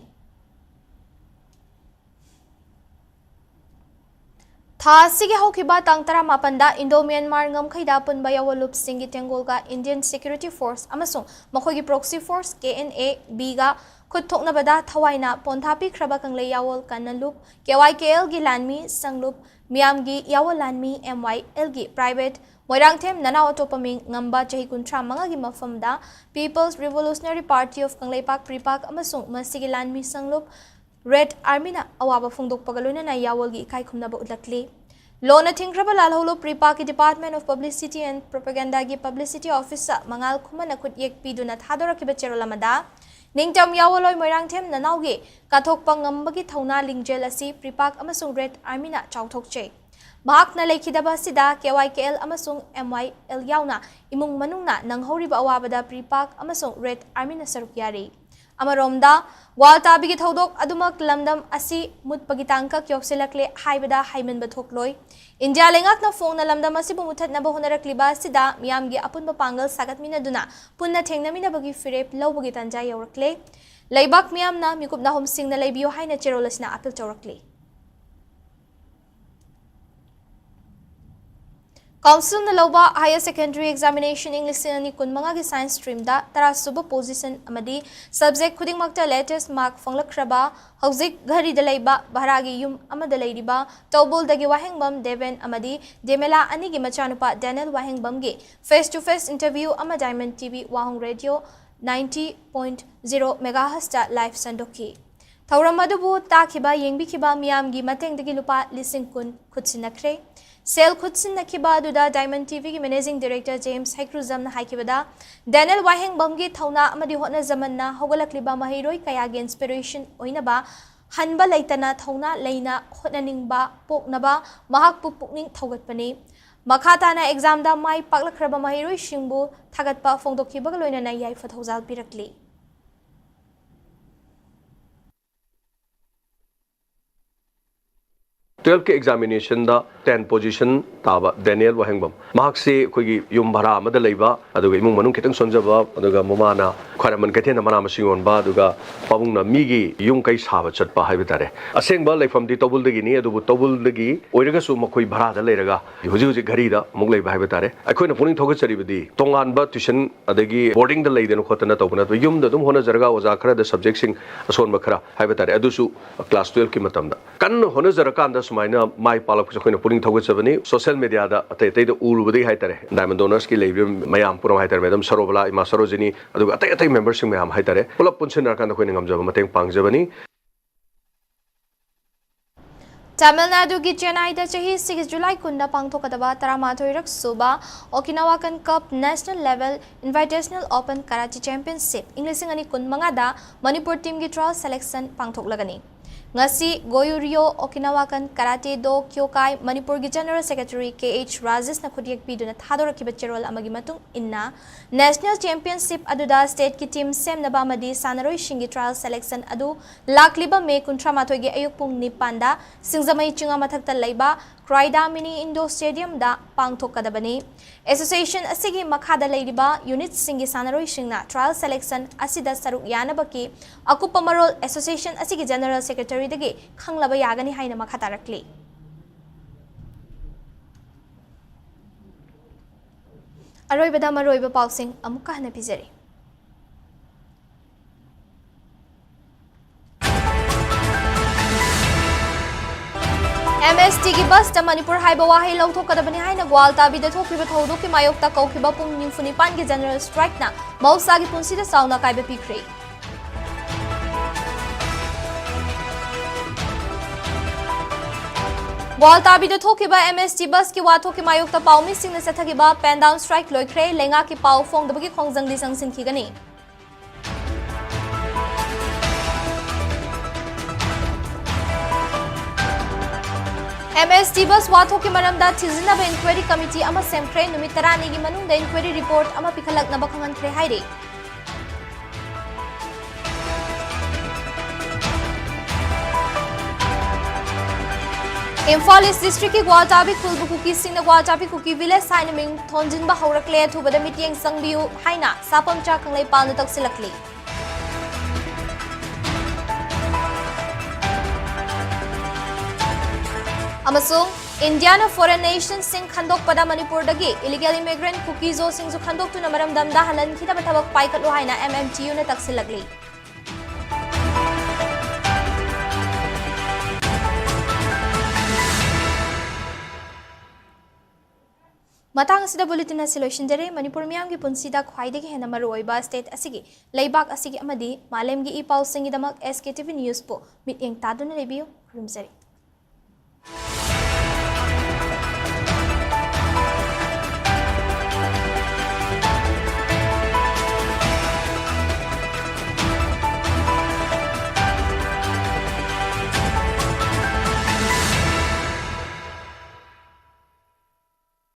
ꯊꯥ ꯑꯁꯤꯒꯤ ꯍꯧꯈꯤꯕ ꯇꯥꯡ ꯇꯔꯥꯃꯥꯄꯟꯗ Indo Myanmar ꯉꯝꯈꯩꯗ ꯑꯄꯨꯟꯕ ꯌꯥꯑꯣꯟ ꯂꯨꯞꯁꯤꯡꯒꯤ ꯇꯦꯡꯒꯣꯜꯒ Indian Security Force ꯑꯃꯁꯨꯡ ꯃꯈꯣꯏꯒꯤ proxy force K N A Bꯒ ꯈꯨꯠ ꯊꯣꯛꯅꯕꯗ ꯊꯋꯥꯏꯅ ꯄꯣꯟꯊꯥ ꯄꯤꯈ꯭ꯔꯕ ꯀꯪꯂꯩ ꯌꯥꯑꯣꯜ ꯀꯟꯅ ꯂꯨꯞ K Y K Lꯒꯤ ꯂꯥꯟꯃꯤ ꯁꯪꯂꯨꯞ ꯃꯤꯌꯥꯝꯒꯤ ꯌꯥꯑꯣꯟ ꯂꯥꯟꯃꯤ M Y Lꯒꯤ private ꯃꯣꯏꯔꯥꯡꯊꯦꯝ ꯅꯅꯥꯎ ꯑꯇꯣꯞꯄ ꯃꯤꯡ ꯉꯝꯕ ꯆꯍꯤ ꯀꯨꯟꯊ꯭ꯔꯥ ꯃꯉꯥꯒꯤ ꯃꯐꯝꯗ People's Revolutionary Party of Kangleipak, PREPAK ꯑꯃꯁꯨꯡ ꯃꯁꯤꯒꯤ ꯂꯥꯟꯃꯤ ꯁꯪꯂꯨꯞ Red Armyꯅ ꯑꯋꯥꯕ ꯐꯣꯡꯗꯣꯛꯄꯒ ꯂꯣꯏꯅꯅ ꯌꯥꯑꯣꯜꯒꯤ ꯏꯀꯥꯏ ꯈꯨꯝꯅꯕ ꯎꯠꯂꯛꯂꯤ꯫ ꯂꯣꯅ ꯊꯤꯡꯈ꯭ꯔꯕ ꯂꯥꯜꯍꯧꯂꯨꯞ PREPAKꯀꯤ Department of Publicity and Propagandaꯒꯤ publicity officer ꯃꯉꯥꯜ ꯈꯨꯃꯟꯅ ꯈꯨꯠꯌꯦꯛ ꯄꯤꯗꯨꯅ ꯊꯥꯗꯣꯔꯛꯈꯤꯕ ꯆꯦꯔꯣꯜ ꯑꯃꯗ, ꯅꯤꯡꯇꯝ ꯌꯥꯑꯣꯟꯂꯣꯏ ꯃꯣꯏꯔꯥꯡꯊꯦꯝ ꯅꯅꯥꯎꯒꯤ ꯀꯠꯊꯣꯛꯄ ꯉꯝꯕꯒꯤ ꯊꯧꯅꯥ ꯂꯤꯡꯖꯦꯜ ꯑꯁꯤ PREPAK ꯑꯃꯁꯨꯡ Red Armyꯅ ꯆꯥꯎꯊꯣꯛꯆꯩ꯫ ꯃꯍꯥꯛꯅ ꯂꯩꯈꯤꯗꯕ ꯑꯁꯤꯗ K Y K L ꯑꯃꯁꯨꯡ M Y L ꯌꯥꯎꯅ ꯏꯃꯨꯡ ꯃꯅꯨꯡꯅ ꯅꯪꯍꯧꯔꯤꯕ ꯑꯋꯥꯕꯗ PREPAK ꯑꯃꯁꯨꯡ Red Armyꯅ ꯁꯔꯨꯛ ꯌꯥꯔꯤ꯫ ꯑꯃꯔꯣꯝꯗ, ꯋꯥꯜ ꯇꯥꯕꯤꯒꯤ ꯊꯧꯗꯣꯛ ꯑꯗꯨꯃꯛ ꯂꯝꯗꯝ ꯑꯁꯤ ꯃꯨꯠꯄꯒꯤ ꯇꯥꯡꯀꯛ ꯌꯧꯁꯤꯜꯂꯛꯂꯦ ꯍꯥꯏꯕꯗ ꯍꯥꯏꯃꯟꯕ ꯊꯣꯛꯂꯣꯏ꯫ ꯏꯟꯗꯤꯌꯥ ꯂꯩꯉꯥꯛꯅ ꯐꯣꯡꯅ ꯂꯝꯗꯝ ꯑꯁꯤꯕꯨ ꯃꯨꯊꯠꯅꯕ ꯍꯣꯠꯅꯔꯛꯂꯤꯕ ꯑꯁꯤꯗ ꯃꯤꯌꯥꯝꯒꯤ ꯑꯄꯨꯟꯕ ꯄꯥꯡꯒꯜ ꯁꯥꯒꯠꯃꯤꯟꯅꯗꯨꯅ ꯄꯨꯟꯅ ꯊꯦꯡꯅꯃꯤꯟꯅꯕꯒꯤ ꯐꯤꯔꯦꯞ ꯂꯧꯕꯒꯤ ꯇꯥꯟꯖꯥ ꯌꯧꯔꯛꯂꯦ꯫ ꯂꯩꯕꯥꯛ ꯃꯤꯌꯥꯝꯅ ꯃꯤꯀꯨꯞ ꯅꯥꯍꯨꯝꯁꯤꯡꯅ ꯂꯩꯕꯤꯌꯨ ꯍꯥꯏꯅ ꯆꯦꯔꯣꯜ ꯑꯁꯤꯅ appeal ꯇꯧꯔꯛꯂꯤ꯫ Councilꯅ ꯂꯧꯕ Higher Secondary Examination ꯏꯪ ꯂꯤꯁꯤꯡ ꯑꯅꯤ ꯀꯨꯟꯃꯉꯥꯒꯤ Science streamꯗ ꯇꯔꯥꯁꯨꯕ position ꯑꯃꯗꯤ subject ꯈꯨꯗꯤꯡꯃꯛꯇ latest mark ꯐꯪꯂꯛꯈ꯭ꯔꯕ, ꯍꯧꯖꯤꯛ ꯘꯔꯤꯗ ꯂꯩꯕ ꯚꯔꯥꯒꯤ ꯌꯨꯝ ꯑꯃꯗ ꯂꯩꯔꯤꯕ ꯇꯧꯕꯨꯜꯗꯒꯤ ꯋꯥꯍꯦꯡꯕꯝ ꯗꯦꯕꯦꯟ ꯑꯃꯗꯤ ꯗꯦꯃꯦꯂꯥ ꯑꯅꯤꯒꯤ ꯃꯆꯥꯅꯨꯄꯥ ꯗꯦꯅꯦꯜ ꯋꯥꯍꯦꯡꯕꯝꯒꯤ face to face interview ꯑꯃ Diamond T V ꯋꯥꯍꯣꯡ Radio ninety point zero megahertzꯇ live ꯁꯟꯗꯣꯛꯈꯤ꯫ ꯊꯧꯔꯝ ꯑꯗꯨꯕꯨ ꯇꯥꯈꯤꯕ, ꯌꯦꯡꯕꯤꯈꯤꯕ ꯃꯤꯌꯥꯝꯒꯤ ꯃꯇꯦꯡꯗꯒꯤ ꯂꯨꯄꯥ ꯂꯤꯁꯤꯡ ꯀꯨꯟ ꯈꯨꯠꯁꯤꯟꯅꯈ꯭ꯔꯦ꯫ ꯁꯦꯜ ꯈꯨꯠꯁꯤꯟꯅꯈꯤꯕ ꯑꯗꯨꯗ Diamond TVꯒꯤ Managing Director James ꯍꯩꯀ꯭ꯔꯨꯖꯝꯅ ꯍꯥꯏꯈꯤꯕꯗ, ꯗꯦꯅꯤꯌꯦꯜ ꯋꯥꯍꯦꯡꯕꯝꯒꯤ ꯊꯧꯅꯥ ꯑꯃꯗꯤ ꯍꯣꯠꯅꯖꯃꯟꯅ ꯍꯧꯒꯠꯂꯛꯂꯤꯕ ꯃꯍꯩꯔꯣꯏ ꯀꯌꯥꯒꯤ inspiration ꯑꯣꯏꯅꯕ ꯍꯟꯕ ꯂꯩꯇꯅ ꯊꯧꯅꯥ ꯂꯩꯅ ꯍꯣꯠꯅꯅꯤꯡꯕ ꯄꯣꯛꯅꯕ ꯃꯍꯥꯛꯄꯨ ꯄꯨꯛꯅꯤꯡ ꯊꯧꯒꯠꯄꯅꯤ꯫ ꯃꯈꯥ ꯇꯥꯅ examꯗ ꯃꯥꯏ ꯄꯥꯛꯂꯛꯈ꯭ꯔꯕ ꯃꯍꯩꯔꯣꯏꯁꯤꯡꯕꯨ ꯊꯥꯒꯠꯄ ꯐꯣꯡꯗꯣꯛꯈꯤꯕꯒ ꯂꯣꯏꯅꯅ ꯌꯥꯏꯐ ꯊꯧꯖꯥꯜ ꯄꯤꯔꯛꯂꯤ꯫ Twelfthꯀꯤ examinationꯗ ten position ꯇꯥꯕ ꯗꯦꯅꯤꯌꯦꯜ ꯋꯥꯍꯦꯡꯕꯝ꯫ ꯃꯍꯥꯛꯁꯤ ꯑꯩꯈꯣꯏꯒꯤ ꯌꯨꯝ ꯚꯔꯥ ꯑꯃꯗ ꯂꯩꯕ, ꯑꯗꯨꯒ ꯏꯃꯨꯡ ꯃꯅꯨꯡ ꯈꯤꯇꯪ ꯁꯣꯟꯖꯕ, ꯑꯗꯨꯒ ꯃꯃꯥꯅ ꯈ꯭ꯋꯥꯏꯔꯝꯕꯟ ꯀꯩꯊꯦꯜꯗ ꯃꯅꯥ ꯃꯁꯤꯡ ꯌꯣꯟꯕ, ꯑꯗꯨꯒ ꯄꯥꯕꯨꯡꯅ ꯃꯤꯒꯤ ꯌꯨꯝ ꯀꯩ ꯁꯥꯕ ꯆꯠꯄ ꯍꯥꯏꯕ ꯇꯥꯔꯦ꯫ ꯑꯁꯦꯡꯕ ꯂꯩꯐꯝꯗꯤ ꯇꯧꯕꯨꯜꯗꯒꯤꯅꯤ, ꯑꯗꯨꯕꯨ ꯇꯧꯕꯨꯜꯗꯒꯤ ꯑꯣꯏꯔꯒꯁꯨ ꯃꯈꯣꯏ ꯚꯔꯥꯗ ꯂꯩꯔꯒ ꯍꯧꯖꯤꯛ ꯍꯧꯖꯤꯛ ꯘꯔꯤꯗ ꯑꯃꯨꯛ ꯂꯩꯕ ꯍꯥꯏꯕ ꯇꯥꯔꯦ꯫ ꯑꯩꯈꯣꯏꯅ ꯄꯨꯛꯅꯤꯡ ꯊꯧꯒꯠꯆꯔꯤꯕꯗꯤ ꯇꯣꯉꯥꯟꯕ tuition ꯑꯗꯒꯤ boardingꯗ ꯂꯩꯗꯅ ꯈꯣꯠꯇꯅ ꯇꯧꯕ ꯅꯠꯇꯕ, ꯌꯨꯝꯗ ꯑꯗꯨꯝ ꯍꯣꯠꯅꯖꯔꯒ ꯑꯣꯖꯥ ꯈꯔꯗ subjectꯁꯤꯡ ꯑꯁꯣꯟꯕ ꯈꯔ ꯍꯥꯏꯕ ꯇꯥꯔꯦ, ꯑꯗꯨꯁꯨ class twelfthꯀꯤ ꯃꯇꯝꯗ ꯀꯟꯅ ꯍꯣꯠꯅꯖꯔꯀꯥꯟꯗ ꯁꯨꯃꯥꯏꯅ ꯃꯥꯏ ꯄꯥꯛꯂꯛꯄꯁꯦ ꯑꯩꯈꯣꯏꯅ ꯄꯨꯛꯅꯤꯡ ꯊꯧꯒꯠꯆꯕꯅꯤ꯫ Social mediaꯗ ꯑꯇꯩ ꯑꯇꯩꯗ ꯎꯔꯨꯕꯗꯒꯤ ꯍꯥꯏ ꯇꯥꯔꯦ, Diamond Donorsꯀꯤ ꯂꯩꯔꯤꯕ ꯃꯌꯥꯝ ꯄꯨꯝꯅꯃꯛ ꯍꯥꯏ ꯇꯥꯔꯦ, Madam ꯁꯔꯣꯕꯂꯥ, ꯏꯃꯥ ꯁꯔꯣꯖꯤꯅꯤ, ꯑꯗꯨꯒ ꯑꯇꯩ ꯑꯇꯩ memberꯁꯤꯡ ꯃꯌꯥꯝ ꯍꯥꯏ ꯇꯥꯔꯦ, ꯄꯨꯂꯞ ꯄꯨꯟꯁꯤꯟꯅꯔꯀꯥꯟꯗ ꯑꯩꯈꯣꯏꯅ ꯉꯝꯖꯕ ꯃꯇꯦꯡ ꯄꯥꯡꯖꯕꯅꯤ꯫ ꯇꯥꯃꯤꯜ ꯅꯥꯗꯨꯒꯤ ꯆꯦꯟꯅꯥꯏꯗ ꯆꯍꯤꯁꯤꯒꯤ ꯖꯨꯂꯥꯏ ꯀꯨꯟꯗ ꯄꯥꯡꯊꯣꯛꯀꯗꯕ ꯇꯔꯥꯃꯥꯊꯣꯏꯔꯛ ꯁꯨꯕ Okinawakan Cup National Level Invitational Open Karate Championship ꯏꯪ ꯂꯤꯁꯤꯡ ꯑꯅꯤ ꯀꯨꯟꯃꯉꯥꯗ ꯃꯅꯤꯄꯨꯔ teamꯒꯤ trial selection ꯄꯥꯡꯊꯣꯛꯂꯒꯅꯤ꯫ ꯉꯁꯤ ꯒꯣꯌꯨꯔꯤꯌꯣ Okinawakan Karate Do Kyokai ꯃꯅꯤꯄꯨꯔꯒꯤ General Secretary ꯀꯦ ꯑꯩꯆ ꯔꯥꯖꯦꯁꯅ ꯈꯨꯠꯌꯦꯛ ꯄꯤꯗꯨꯅ ꯊꯥꯗꯣꯔꯛꯈꯤꯕ ꯆꯦꯔꯣꯜ ꯑꯃꯒꯤ ꯃꯇꯨꯡ ꯏꯟꯅ, National Championship ꯑꯗꯨꯗ stateꯀꯤ team ꯁꯦꯝꯅꯕ ꯑꯃꯗꯤ ꯁꯥꯟꯅꯔꯣꯏꯁꯤꯡꯒꯤ trial selection ꯑꯗꯨ ꯂꯥꯛꯂꯤꯕ ꯃꯦ ꯀꯨꯟꯊ꯭ꯔꯥꯃꯥꯊꯣꯏꯒꯤ ꯑꯌꯨꯛ ꯄꯨꯡ ꯅꯤꯄꯥꯟꯗ ꯁꯤꯡꯖꯃꯩ ꯆꯤꯡꯉꯥ ꯃꯊꯛꯇ ꯂꯩꯕ ꯀ꯭ꯔꯥꯏꯗꯥ Mini Indoor Stadiumꯗ ꯄꯥꯡꯊꯣꯛꯀꯗꯕꯅꯤ꯫ Association ꯑꯁꯤꯒꯤ ꯃꯈꯥꯗ ꯂꯩꯔꯤꯕ unitꯁꯤꯡꯒꯤ ꯁꯥꯟꯅꯔꯣꯏꯁꯤꯡꯅ trial selection ꯑꯁꯤꯗ ꯁꯔꯨꯛ ꯌꯥꯅꯕꯒꯤ ꯑꯀꯨꯞꯄ ꯃꯔꯣꯜ association ꯑꯁꯤꯒꯤ General Secretaryꯗꯒꯤ ꯈꯪꯂꯕ ꯌꯥꯒꯅꯤ ꯍꯥꯏꯅ ꯃꯈꯥ ꯇꯥꯔꯛꯂꯤ꯫ ꯑꯔꯣꯏꯕꯗ ꯃꯔꯨꯑꯣꯏꯕ ꯄꯥꯎꯁꯤꯡ ꯑꯃꯨꯛꯀ ꯍꯟꯅ ꯄꯤꯖꯔꯤ꯫ MSTꯒꯤ busꯇ ꯃꯅꯤꯄꯨꯔ ꯍꯥꯏꯕ ꯋꯥꯍꯩ ꯂꯧꯊꯣꯛꯀꯗꯕꯅꯤ ꯍꯥꯏꯅ ꯒ꯭ꯋꯥꯜꯇꯥꯕꯤꯗ ꯊꯣꯛꯈꯤꯕ ꯊꯧꯗꯣꯛꯀꯤ ꯃꯥꯌꯣꯛꯇ ꯀꯧꯈꯤꯕ ꯄꯨꯡ ꯅꯤꯐꯨ ꯅꯤꯄꯥꯟꯒꯤ general strikeꯅ ꯃꯍꯧꯁꯥꯒꯤ ꯄꯨꯟꯁꯤꯗ ꯆꯥꯎꯅ ꯑꯀꯥꯏꯕ ꯄꯤꯈ꯭ꯔꯦ꯫ ꯒ꯭ꯋꯥꯜꯇꯥꯕꯤꯗ ꯊꯣꯛꯈꯤꯕ M S T busꯀꯤ ꯋꯥꯊꯣꯛꯀꯤ ꯃꯥꯌꯣꯛꯇ ꯄꯥꯎꯃꯤꯁꯤꯡꯅ ꯆꯠꯊꯈꯤꯕ pen down strike ꯂꯣꯏꯈ꯭ꯔꯦ꯫ ꯂꯩꯉꯥꯛꯀꯤ ꯄꯥꯎ ꯐꯣꯡꯗꯕꯒꯤ ꯈꯣꯡꯖꯪꯗꯤ ꯆꯪꯁꯤꯟꯈꯤꯒꯅꯤ꯫ M S T bus ꯋꯥꯊꯣꯛꯀꯤ ꯃꯔꯝꯗ ꯊꯤꯖꯤꯟꯅꯕ inquiry committee ꯑꯃ ꯁꯦꯝꯈ꯭ꯔꯦ꯫ ꯅꯨꯃꯤꯠ ꯇꯔꯥꯅꯤꯒꯤ ꯃꯅꯨꯡꯗ inquiry report ꯑꯃ ꯄꯤꯈꯠꯂꯛꯅꯕ ꯈꯪꯍꯟꯈ꯭ꯔꯦ ꯍꯥꯏꯔꯤ꯫ ꯏꯝꯐꯥꯜ East districtꯀꯤ ꯒ꯭ꯋꯥꯜꯇꯥꯕꯤ ꯈꯨꯜꯕꯨ ꯀꯨꯀꯤꯁꯤꯡꯅ ꯒ꯭ꯋꯥꯜꯇꯥꯕꯤ ꯀꯨꯀꯤ village ꯍꯥꯏꯅ ꯃꯤꯡ ꯊꯣꯟꯖꯤꯟꯕ ꯍꯧꯔꯛꯂꯦ꯫ ꯑꯊꯨꯕꯗ ꯃꯤꯠꯌꯦꯡ ꯆꯪꯕꯤꯌꯨ ꯍꯥꯏꯅ ꯁꯥꯄꯝꯆꯥ ꯀꯪꯂꯩꯄꯥꯜꯅ ꯇꯛꯁꯤꯜꯂꯛꯂꯤ꯫ ꯑꯃꯁꯨꯡ ꯏꯟꯗꯤꯌꯥꯅ foreign nationꯁꯤꯡ ꯈꯟꯗꯣꯛꯄꯗ ꯃꯅꯤꯄꯨꯔꯗꯒꯤ illegal immigrant ꯀꯨꯀꯤꯖꯣꯁꯤꯡꯁꯨ ꯈꯟꯗꯣꯛꯇꯨꯅ ꯃꯔꯝꯗꯝꯗ ꯍꯜꯍꯟꯈꯤꯅꯕ ꯊꯕꯛ ꯄꯥꯏꯈꯠꯂꯨ ꯍꯥꯏꯅ M M T Uꯅ ꯇꯛꯁꯤꯜꯂꯛꯂꯤ꯫ ꯃꯇꯥꯡ ꯑꯁꯤꯗ bulletin ꯑꯁꯤ ꯂꯣꯏꯁꯤꯟꯖꯔꯦ꯫ ꯃꯅꯤꯄꯨꯔ ꯃꯤꯌꯥꯝꯒꯤ ꯄꯨꯟꯁꯤꯗ ꯈ꯭ꯋꯥꯏꯗꯒꯤ ꯍꯦꯟꯅ ꯃꯔꯨꯑꯣꯏꯕ state ꯑꯁꯤꯒꯤ, ꯂꯩꯕꯥꯛ ꯑꯁꯤꯒꯤ ꯑꯃꯗꯤ ꯃꯥꯂꯦꯝꯒꯤ E ꯄꯥꯎꯁꯤꯡꯒꯤꯗꯃꯛ S K T V Newsꯄꯨ ꯃꯤꯠꯌꯦꯡ ꯇꯥꯗꯨꯅ ꯂꯩꯕꯤꯌꯨ꯫ ꯈꯨꯔꯨꯝꯖꯔꯤ꯫